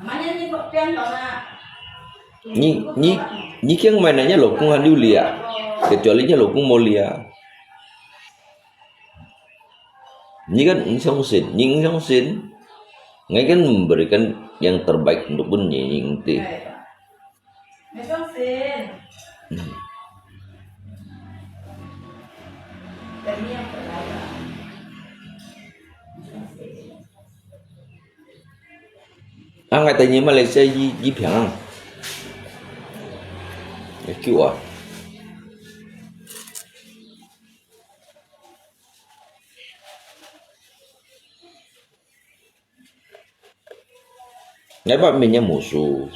Amanya ni kok pian tau na. Ni, ni, ni kiang mai na nya lo kung han liu lia. Kecuali nya lo kung mo lia. Ni kan 你相信, 你相信, ngai kan memberikan yang terbaik untuk pun ni, ni ti. 你相信。Hmm. Demi yang terbaik. 你相信。 啊，𠊎帶你馬來西亞去，去平安。會救啊。𠊎把明年無輸。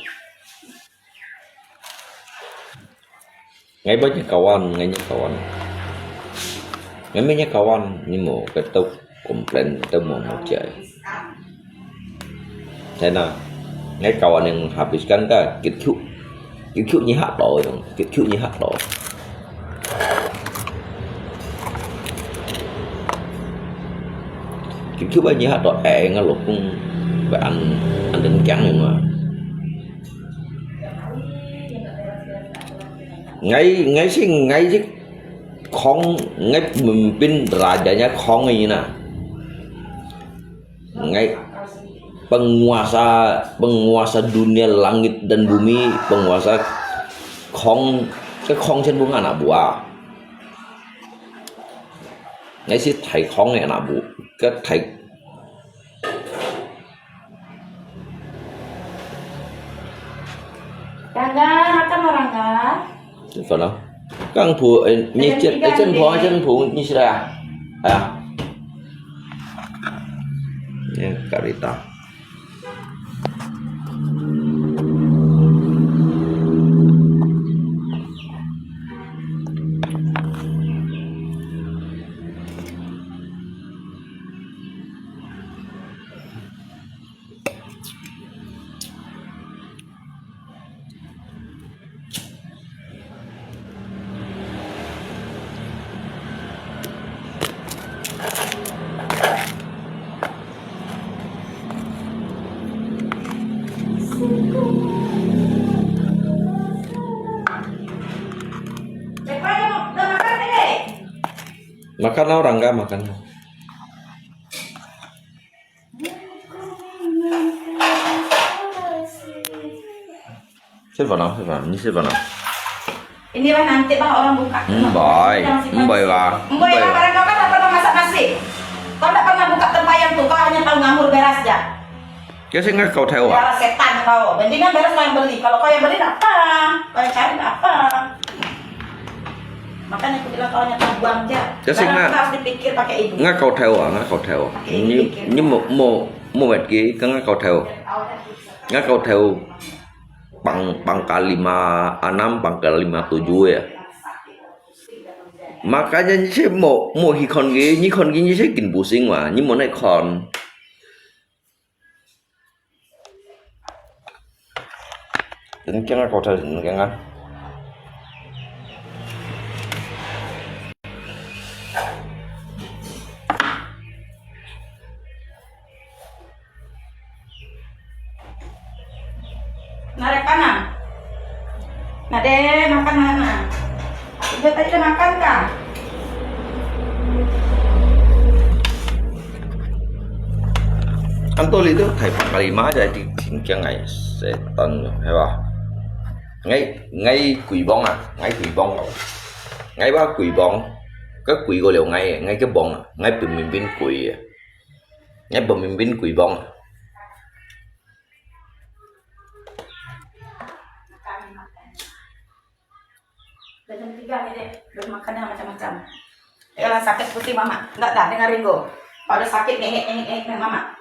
Ngai banyak kawan, ngai banyak kawan. Ngai banyak kawan, ni mo, kata complain, kata mo mo jai. Sana, ngai kawan yang habiskan ka, kit kyu, kit kyu ni hak lo, yang kit kyu ni hak lo. Kit kyu ba ni hak lo, eh, ngai lo kung, ba an, an den kiang ni ma. Ngai, ngai si, ngai si khong, ngai memimpin rajanya khong ini na. Ngai penguasa, penguasa dunia langit dan bumi, penguasa khong 个空全部拿拿布啊。那些太空的拿布，个太 Rangga, makan lah, Rangga. Sino? Kang pu, eh, ni, eh, jen, eh, jen pu, jen pu, ni sila ya? Aya. Ni karita. Makan lah, Rangga, makan lah. Siapa nak? Siapa? Ni siapa nak? Ini lah nanti lah orang buka. Mbai, mbai lah. Mbai lah, barang kau kan tak pernah masak nasi. Kau tak pernah buka tempayan tu, kau hanya tahu ngamur beras aja. Kaya saya nggak kau tahu ah. Darah setan kau. Mendingan beras kau yang beli. Kalau kau yang beli, tak apa. Kau yang cari, tak apa. Makanya aku bilang kau hanya tahu buang aja. Barang kau harus dipikir pakai ibu. Nggak kau tahu ah, nggak kau tahu. Pakai ibu pikir. Ni, ni mau, mau, mau buat ke, nggak kau tahu. Nggak kau tahu. Pang, pangkat lima enam, pangkat lima tujuh ya. Makanya ni saya mau, mau hikon ke, ni kon ke ni saya kin pusing wah, ni mau naik kon. Tengkeng aku tahu tengkeng ah. Narepa na. Nade, makan na. Ibu tadi udah makan kah? Anto itu thai pangkalima jadi tingkang ai setan, hewa. Ngai, ngai kuibong ah, ngai kuibong. Ngai ba kuibong. Ke kui ko liu ngai, ngai ke bong, ngai pemimpin kui. Ngai pemimpin kuibong. Jam tiga ni, Dek. Belum makan dah macam-macam. Ya, sakit pusing, Mama. Enggak dah, dengarin ko. Pada sakit, ngehek, ngehek, ngehek, Mama.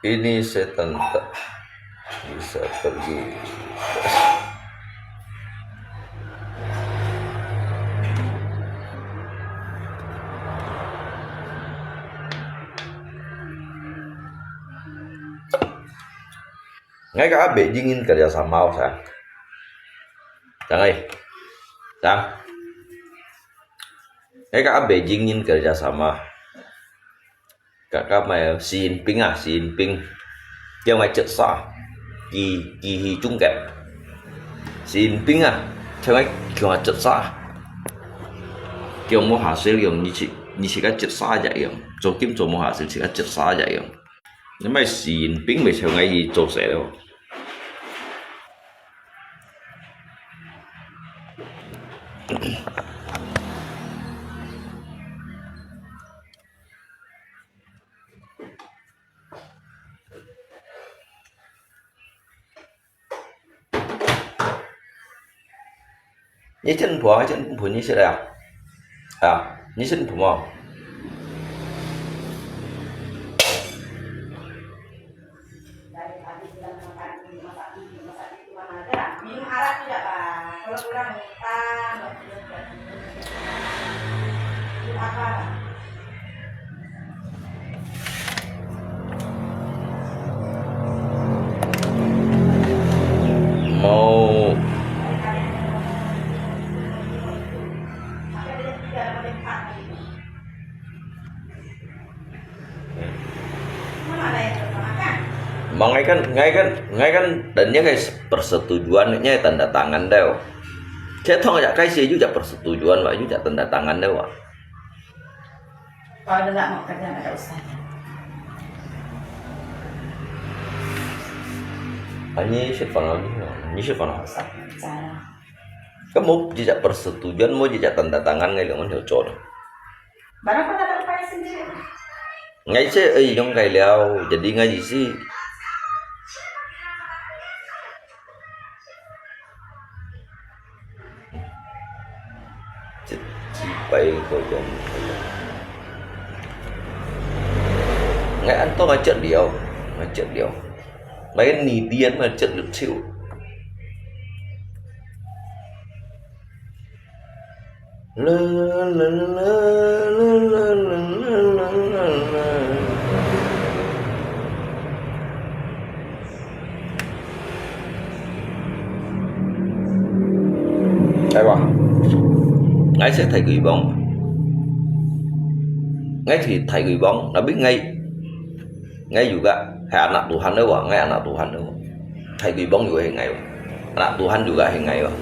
Ini setan tak bisa pergi. Ngai ka abe jingin kerja sama sa. Jangan, eh. Sa. Ngai ka abe jingin kerja sama. Kaka mai Xi Jinping ah, Xi Jinping. Kiau ngai chet sa. Ki, ki hi chung kep. Xi Jinping ah, kiau ngai kiau ngai chet sa. Kiau mo hasil yong, ni chi, ni chi ka chet sa ja yong. Cho kim cho mo hasil chi ka chet sa ja yong. Ni mai Xi Jinping mai kiau ngai yi cho se lo. Ni chen pua, chen pua ni sila. Ah, ni chen pua mo. Minum arak tidak, Pak? Kalau kurang, minum apa, Pak? Mau. Mangai kan, ngai kan, ngai kan, dan nya guys persetujuan nya tanda tangan deh. Saya thong ya guys ya juga persetujuan wa, juga tanda tangan deh wa. Kalau dah tak mau kerja, tak usah. Ani sit fana ni, ni sit fana. Tak usah kerja lah. Kamu jejak persetujuan, mau jejak tanda tangan ngai dengan hijau. Barang pun tak ada upaya sendiri. Ngai se, eh, yong kai liao, jadi ngai isi. Cit, cipai ko yong. Ngai an to ngai cit liao, ngai cit liao. Mai ni dian mai cit lut ciu. Ai wa, ngai se thai kui bong, ngai thai thai kui bong, tapi ngai Ngai juga hai anak Tuhan lho wa, ngai anak Tuhan lho wa. Thai kui bong juga hai ngai wa. Anak Tuhan juga hai ngai wa.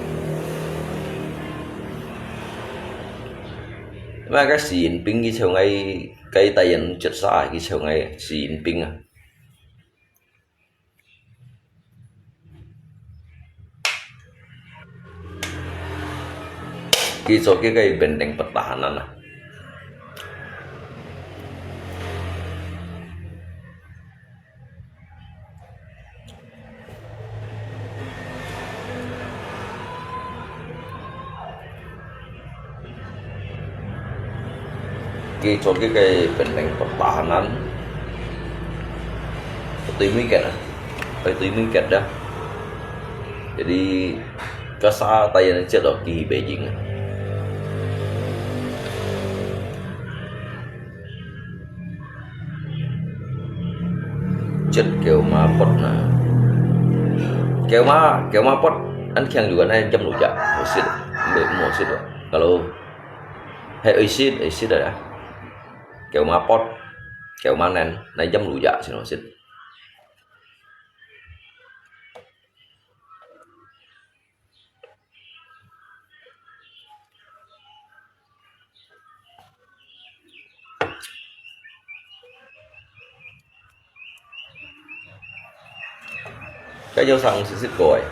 Mai ka Xi Jinping ki cheu ngai, kai tai yan chet sa ki cheu ngai Xi Jinping a. Ki cho ki kai benteng pertahanan a. Ki cho ki kai benteng pertahanan. Tui mi ket a. Pai tui mi ket dah. Jadi, kasa tai yan chet lho ki Beijing a. Chet keu ma pot na. Keu ma, keu ma pot, an khiang juga nai jam lu ja. Oisit. Mbe mo oisit lho. Kalau hai oisit, oisit a. Keu ma pot, keu ma nen, nai jam lu ja sin oisit. Ka yau sang sit sit ko ai.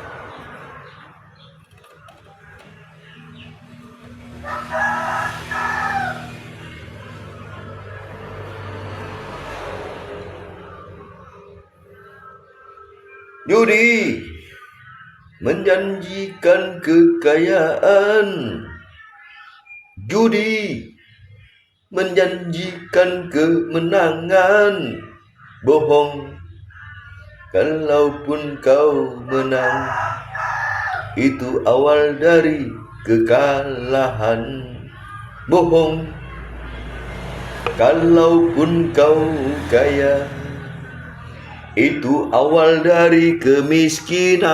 Judi menjanjikan kekayaan. Judi menjanjikan kemenangan. Bohong. Kalaupun kau menang, itu awal dari kekalahan. Bohong. Kalaupun kau kaya, itu awal dari kemiskinan.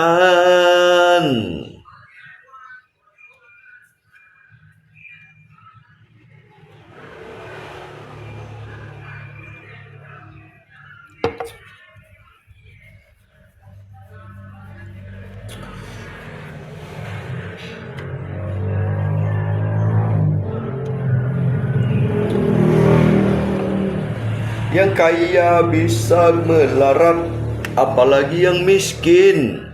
Yang kaya bisa melarat, apalagi yang miskin.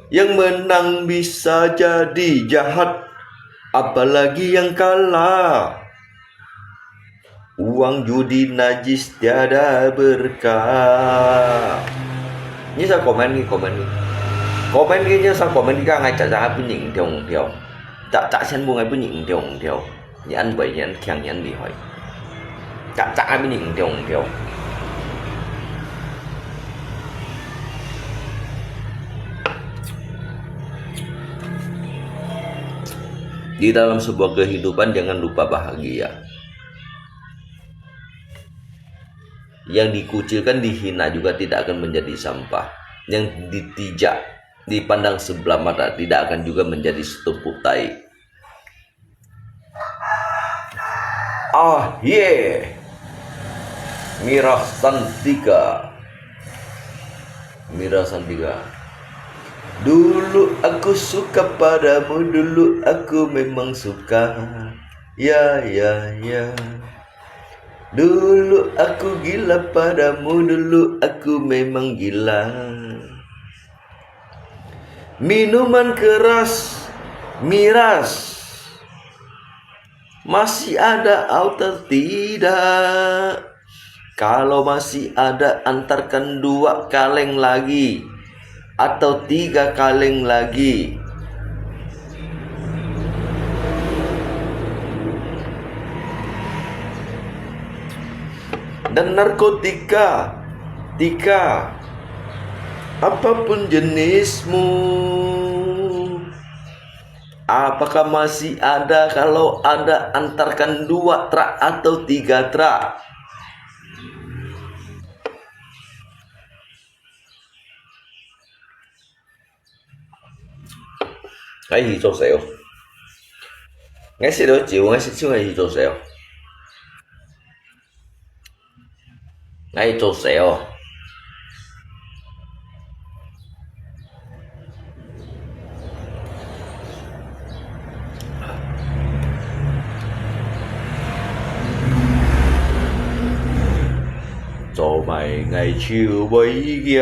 Yang menang bisa jadi jahat, apalagi yang kalah. Uang judi najis tiada berkah. Nyi sa komen nyi, komen nyi. Komen nyi, nyi sa komen nyi, ka ngai cak cak pun nyi thiong thiong. Cak cak sian pun ngai pun nyi thiong thiong. Nyi an bai, nyi an khiang, nyi an lihoi. Cak cak pun nyi thiong thiong. Di dalam sebuah kehidupan jangan lupa bahagia. Yang dikucilkan, dihina juga tidak akan menjadi sampah. Yang ditijak, dipandang sebelah mata, tidak akan juga menjadi setumpuk tai. Ah, ye. Mirah Santika. Mirah Santika. Dulu aku suka padamu, dulu aku memang suka. Ya, ya, ya. Dulu aku gila padamu, dulu aku memang gila. Minuman keras, miras. Masih ada atau tidak? Kalau masih ada, antarkan dua kaleng lagi atau tiga kaleng lagi. Dan narkotika, tika, apapun jenismu. Apakah masih ada? Kalau ada, antarkan dua truk atau tiga truk. Ngai去做事哦。Ngai食了酒，ngai食酒，ngai去做事哦。 來做事哦。做麼个𠊎就會噭？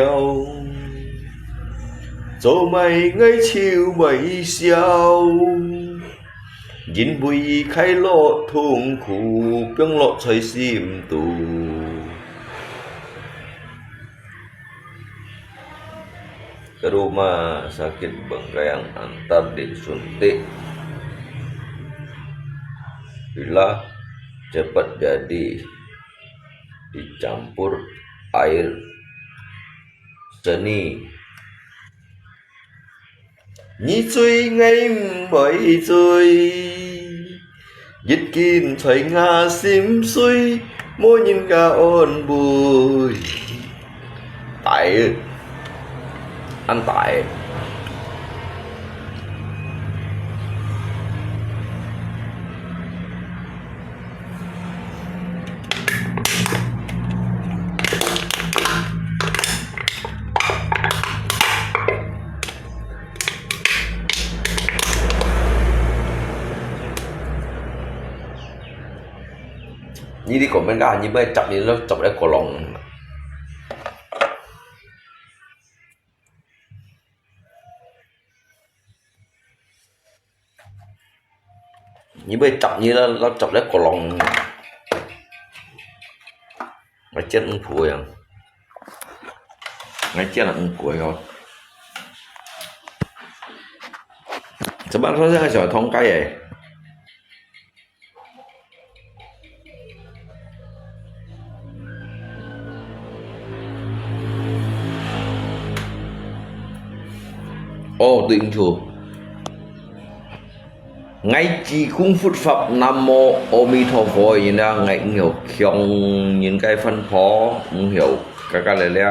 做麼个𠊎就會笑？ 因為快樂痛苦放落在心肚。Ke rumah sakit Bengkayang antar disuntik. Bila cepat jadi dicampur air seni. 你醉𠊎毋會醉，一斤在吾心碎，無人家安慰。大，恁大。 你，你講咩啦？你愛接你就接來過籠。 你愛接你就，就接來過籠。𠊎煎毋苦樣，𠊎煎毋苦哦。這擺好像還小通街誒。 哦，對毋住。𠊎知功佛法南無阿彌陀佛，然後𠊎毋曉強人个番婆，毋曉嘎嘎咧咧。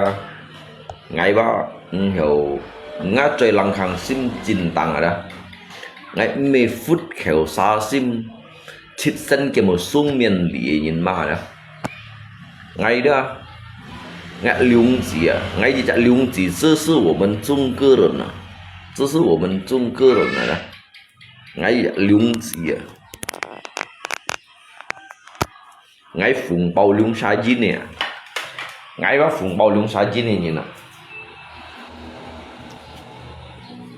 𠊎話毋曉，𠊎嘴冷空心真重啊啦。𠊎毋係佛口沙心，七省兼無生命理个人嘛啦。𠊎啦，𠊎兩子啊，𠊎一隻兩子，這是我們中國人啊，這是我們中國人啊啦。𠊎一隻兩子啊。 𠊎紅包領啥人呢？𠊎話紅包領啥人呢人啊？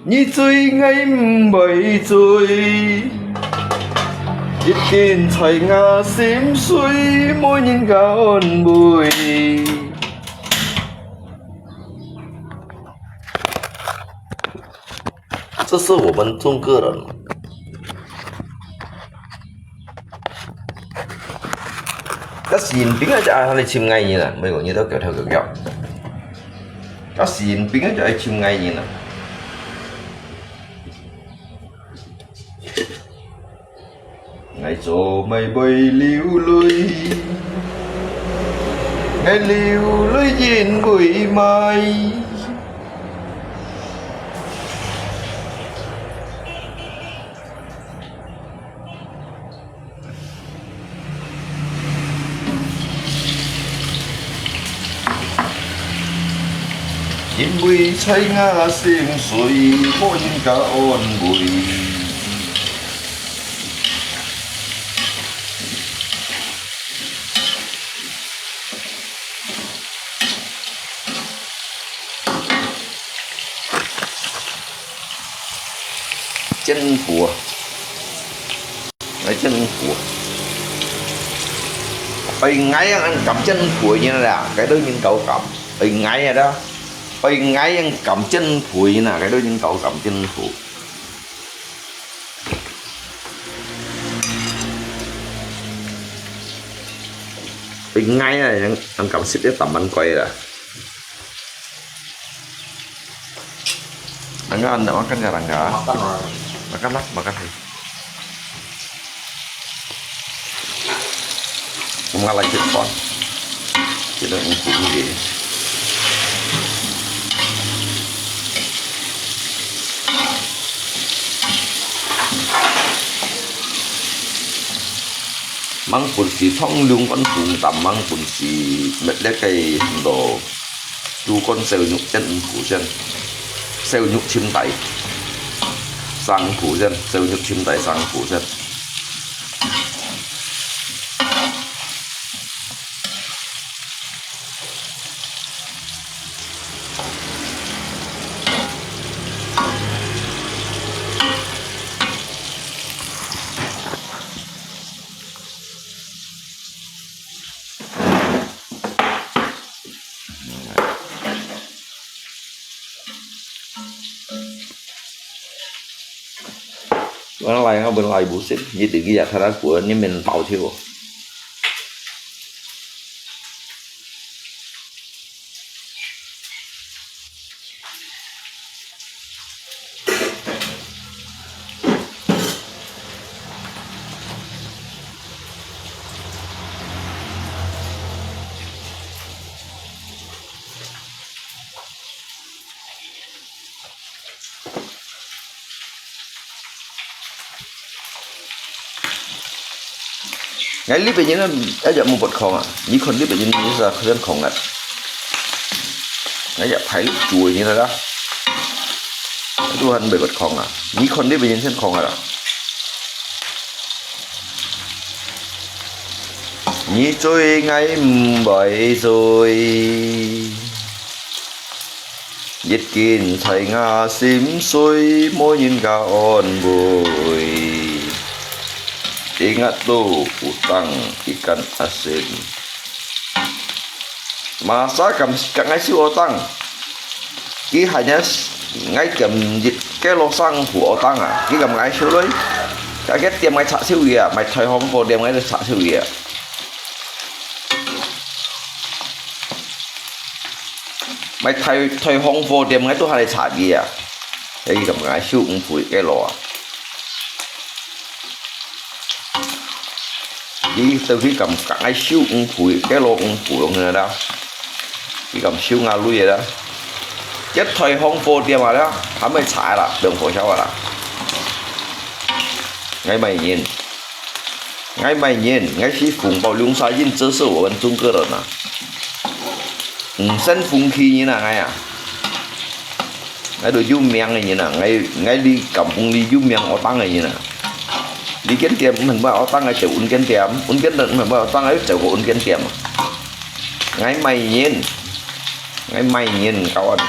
你醉𠊎毋會醉，一斤在吾心碎，無人家安慰。 這是我們中國人。該習近平啊，就愛佢尋𠊎人啊，每個日都叫頭叫腳。該習近平啊，就愛尋𠊎人啊。 𠊎做麼會流淚？𠊎流淚因為麼个？ 因為在吾心碎，無人家安慰。煎魚脯啊，來煎魚脯啊。愛𠊎恁敢煎魚脯个人啦，該兜人教𠊎敢。愛𠊎啊啦，愛𠊎恁敢煎魚脯个人啊，該兜人教𠊎敢煎魚脯。愛𠊎啊，恁，恁敢食一啖蠻貴啦。 Angga, ndak makan ka, Rangga? Makan lah. Makan lah, makan. Kami lah ikut pon. Kita ikut ini. Măng bún xì thong lung con phùng tắm măng bún xì mệt lét cái hầm đồ. Chú con xèo nhục chân phủ chân. Xèo nhục chim tay. Sang phủ chân. Xèo nhục chim tay sang phủ chân. Orang lain apa lain busin, jadi dia tak ada kuat ni main pau thiu. Ngai li pe nyin a, a jak mu bot khong a. Nyi khon li pe nyin nyi sa khon khong a. Ngai jak phai lu chu nyin a. Tu han be bot khong a. Nyi khon li pe nyin sen khong a. Nyi chui ngai m bai chui. Yit kin chai nga sim sui, mo nyin ka on bui. Ingat tu utang ikan asin. Masa kam, kam ngai siu otang. Ki hanya ngai kam yit ke lo sang hu otang a. Ki kam ngai siu lui. Ka ke tiam ngai chak siu ya, mai thai hong po tiam ngai chak siu ya. Mai thai, thai hong po tiam ngai tu hai chak ya. Ei kam ngai siu ung pui ke lo a. Ki tau ki kam ngai siu ung pui, ke lo ung pui ung na da. Ki kam siu nga lui da. Jet thoi hong po tiam a da, ham mai chai la, dong po xiao la. Ngai mai nyin. Ngai mai nyin, ngai si phùng bao lung sa yin zơ sơ wo wan zung ke ren a. Ung sen phùng khi nyin a ngai a. Ngai do yu miang nyin a, ngai, ngai li kampung li yu miang otang nyin a. Li ken tiam, mhen ba otang ngai cheu un ken tiam, un ken ren, mhen ba otang ngai cheu ko un ken tiam. Ngai mai nyin. Ngai mai nyin, kawan.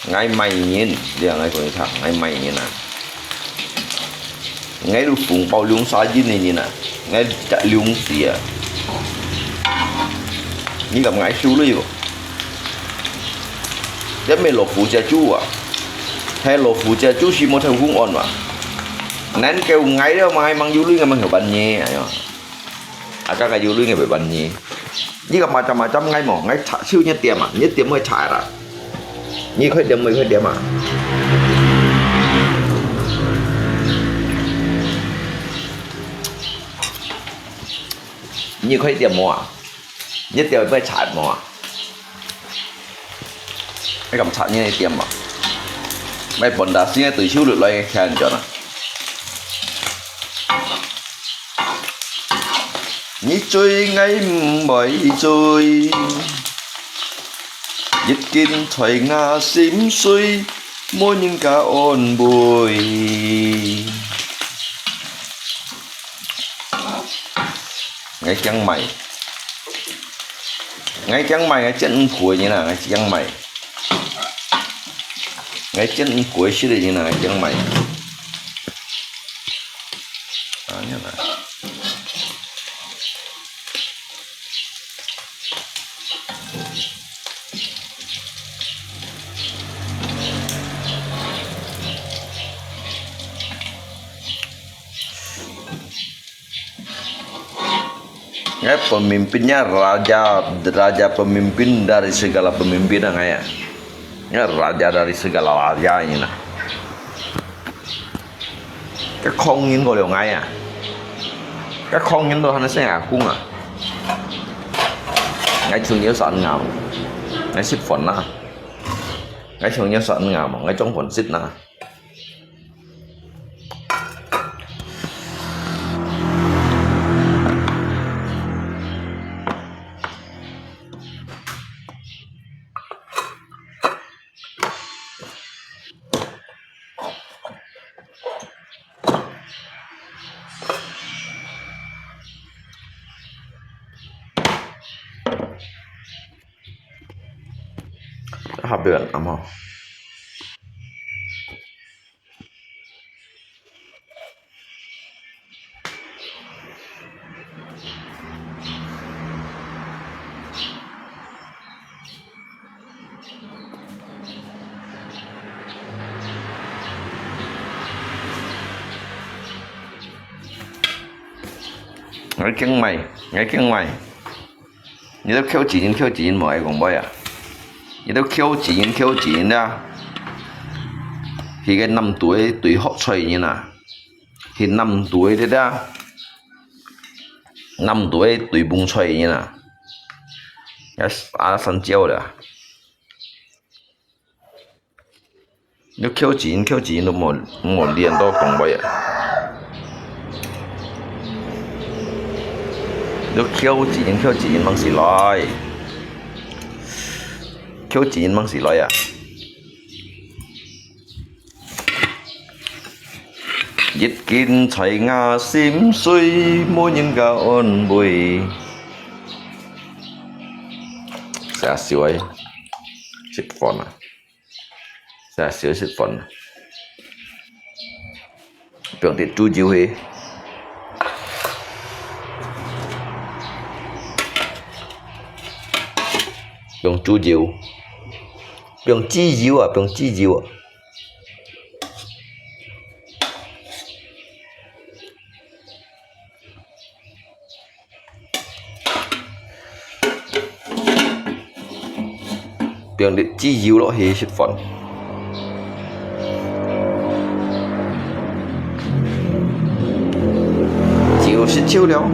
Ngai mai nyin, dia ngai ko ni thang, ngai mai nyin a. Ngai lu phùng bao lung sa yin ni nyin a. Ngai tak lung si a. Ni kam ngai siu lui ko. Dia mai lo fu jia ju a. Hai lo fu jia ju si mo thai hung on wa. Nan kêu ngai dia mai mang yu lui ngai mang hiu ban nyi, ayo. Aka ka yu lui ngai be ban nyi. Ni ka macam-macam ngai mo, ngai chak siu nyi tiam a, nyi tiam mo chak ra. Nyi khoi tiam mo khoi tiam a. Nyi khoi tiam mo a. Nyi tiam mo chak mo a. Ai kam chak nyi tiam a. Mai pon da si ngai tui siu lui lai khen cho na. Nyi chui ngai m bai chui. Yit kin choi nga sim sui, mo nyin ka on bui. Ngai kiang mai. Ngai kiang mai, ngai chien phui nyi na, ngai kiang mai. 𠊎見你過食个人啊，𠊎驚買。啊，你看。 Ngai pemimpinnya raja, raja pemimpin dari segala pemimpin ngai ya. Ngai raja dari segala raja ini nah. Cái con nhìn có điều ngai à. Cái con nhìn tôi hana sen à cũng à. Ngai chung nhiều sẵn ngam. Ngai sip phone na. Ngai chung nhiều sẵn ngam. Ngai trong phone sip na. Hấp dẫn lắm hả? Ngai kiêng mai, ngai kiêng mai. Ngitu khiau chi yin, khiau chi yin mò ai kông boi à. Ngitu khiau chi yin, khiau chi yin a. Hi cái năm tuổi tuổi hót xoay yin à. Hi năm tuổi đấy đó. Năm tuổi tuổi bung xoay yin à. Yes, à, sân chiêu đấy à. Ngitu khiau chi yin，khiau chi yin都無，無練到講話啊。Ngitu khiau chi yin，khiau chi yin吂使來。Khiau chi yin吂使來啊。一斤在我心碎，無人家安慰。Sa siu ai，食飯啊。 Sa siu食飯。放滴豬油去。放豬油。放豬油啊，放豬油啊。 放滴豬油落去食飯。就食透了。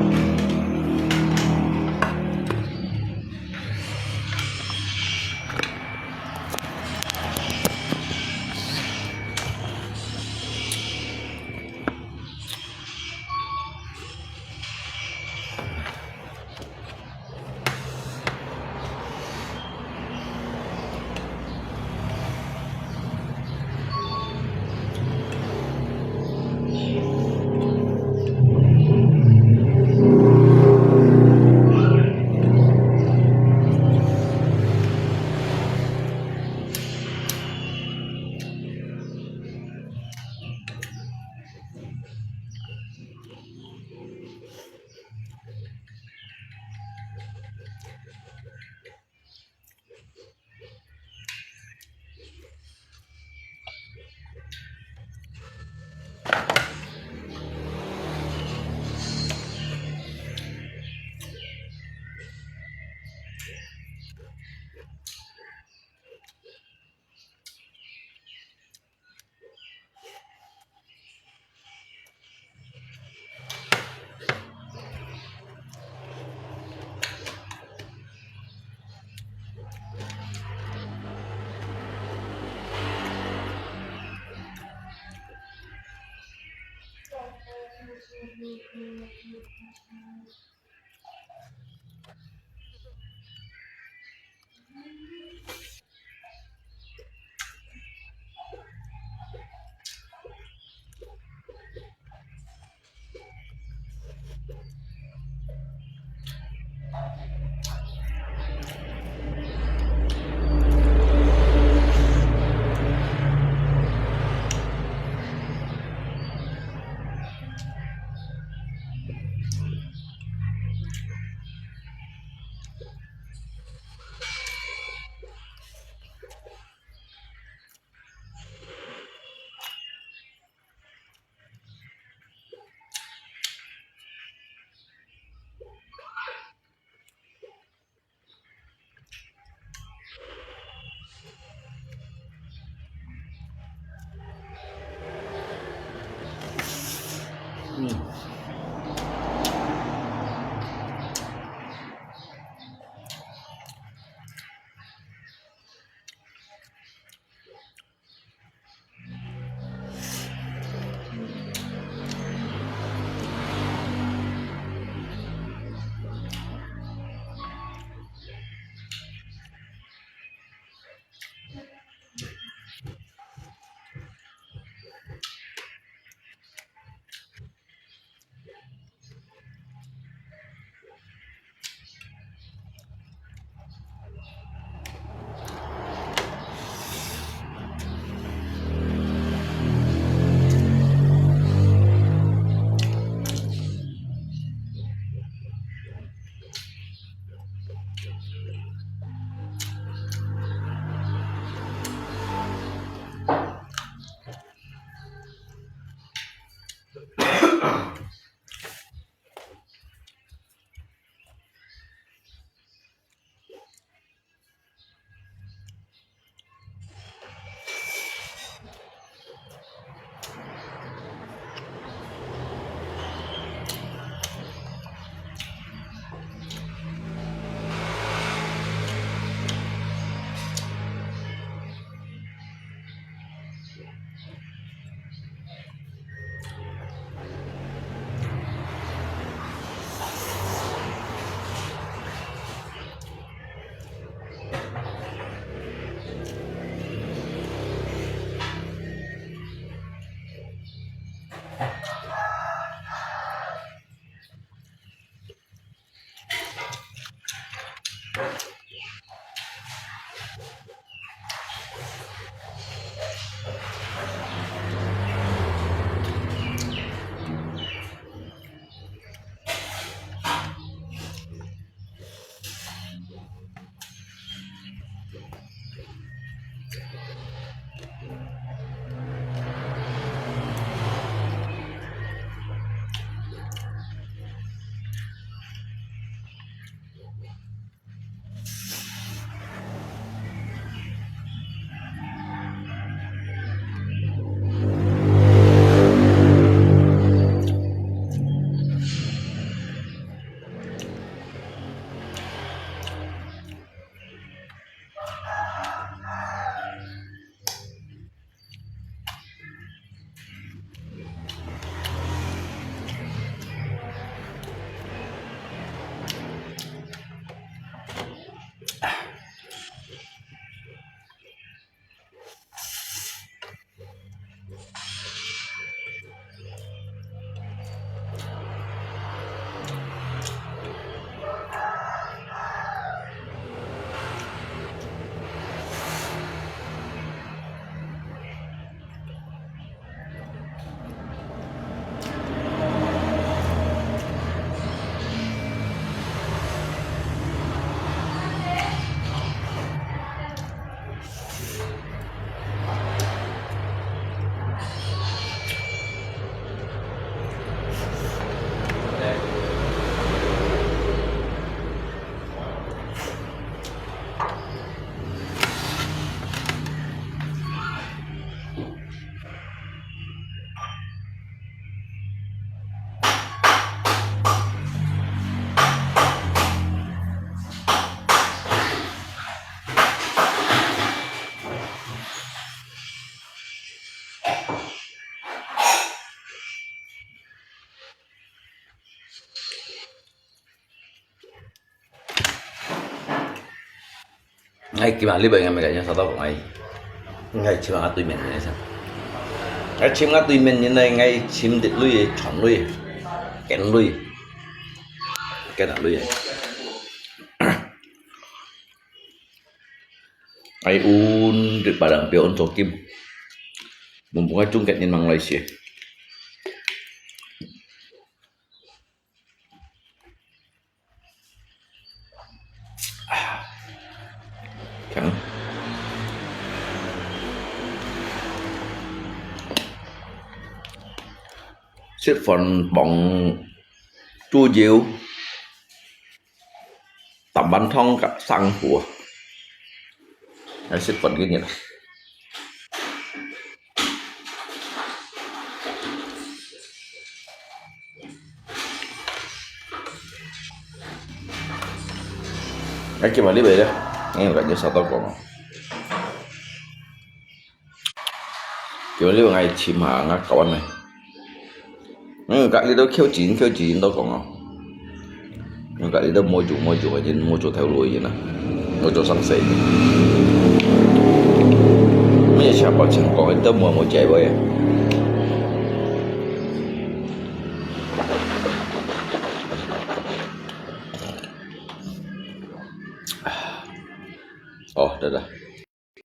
𠊎今日禮拜𠊎毋係講，𠊎頭先講𠊎，𠊎尋下對面人先。𠊎尋下對面人來，𠊎尋滴鐳个，長鐳，尖鐳，尖鐳个。𠊎用這把人表用做金，問問𠊎中國人吂來寫。 強。食飯傍豬油，啖碗湯佮生魚啊！來食飯个人啊！ 哎，今日你袂咧？哎，𠊎感覺燒到光哦。今日你會愛尋下，𠊎搞完咧。嗯，隔離都扣錢，扣錢都講哦。 𠊎這兜無做無做个人，無做頭路个人啊，無做生死。乜也全部情況都無無解決。哦，對對。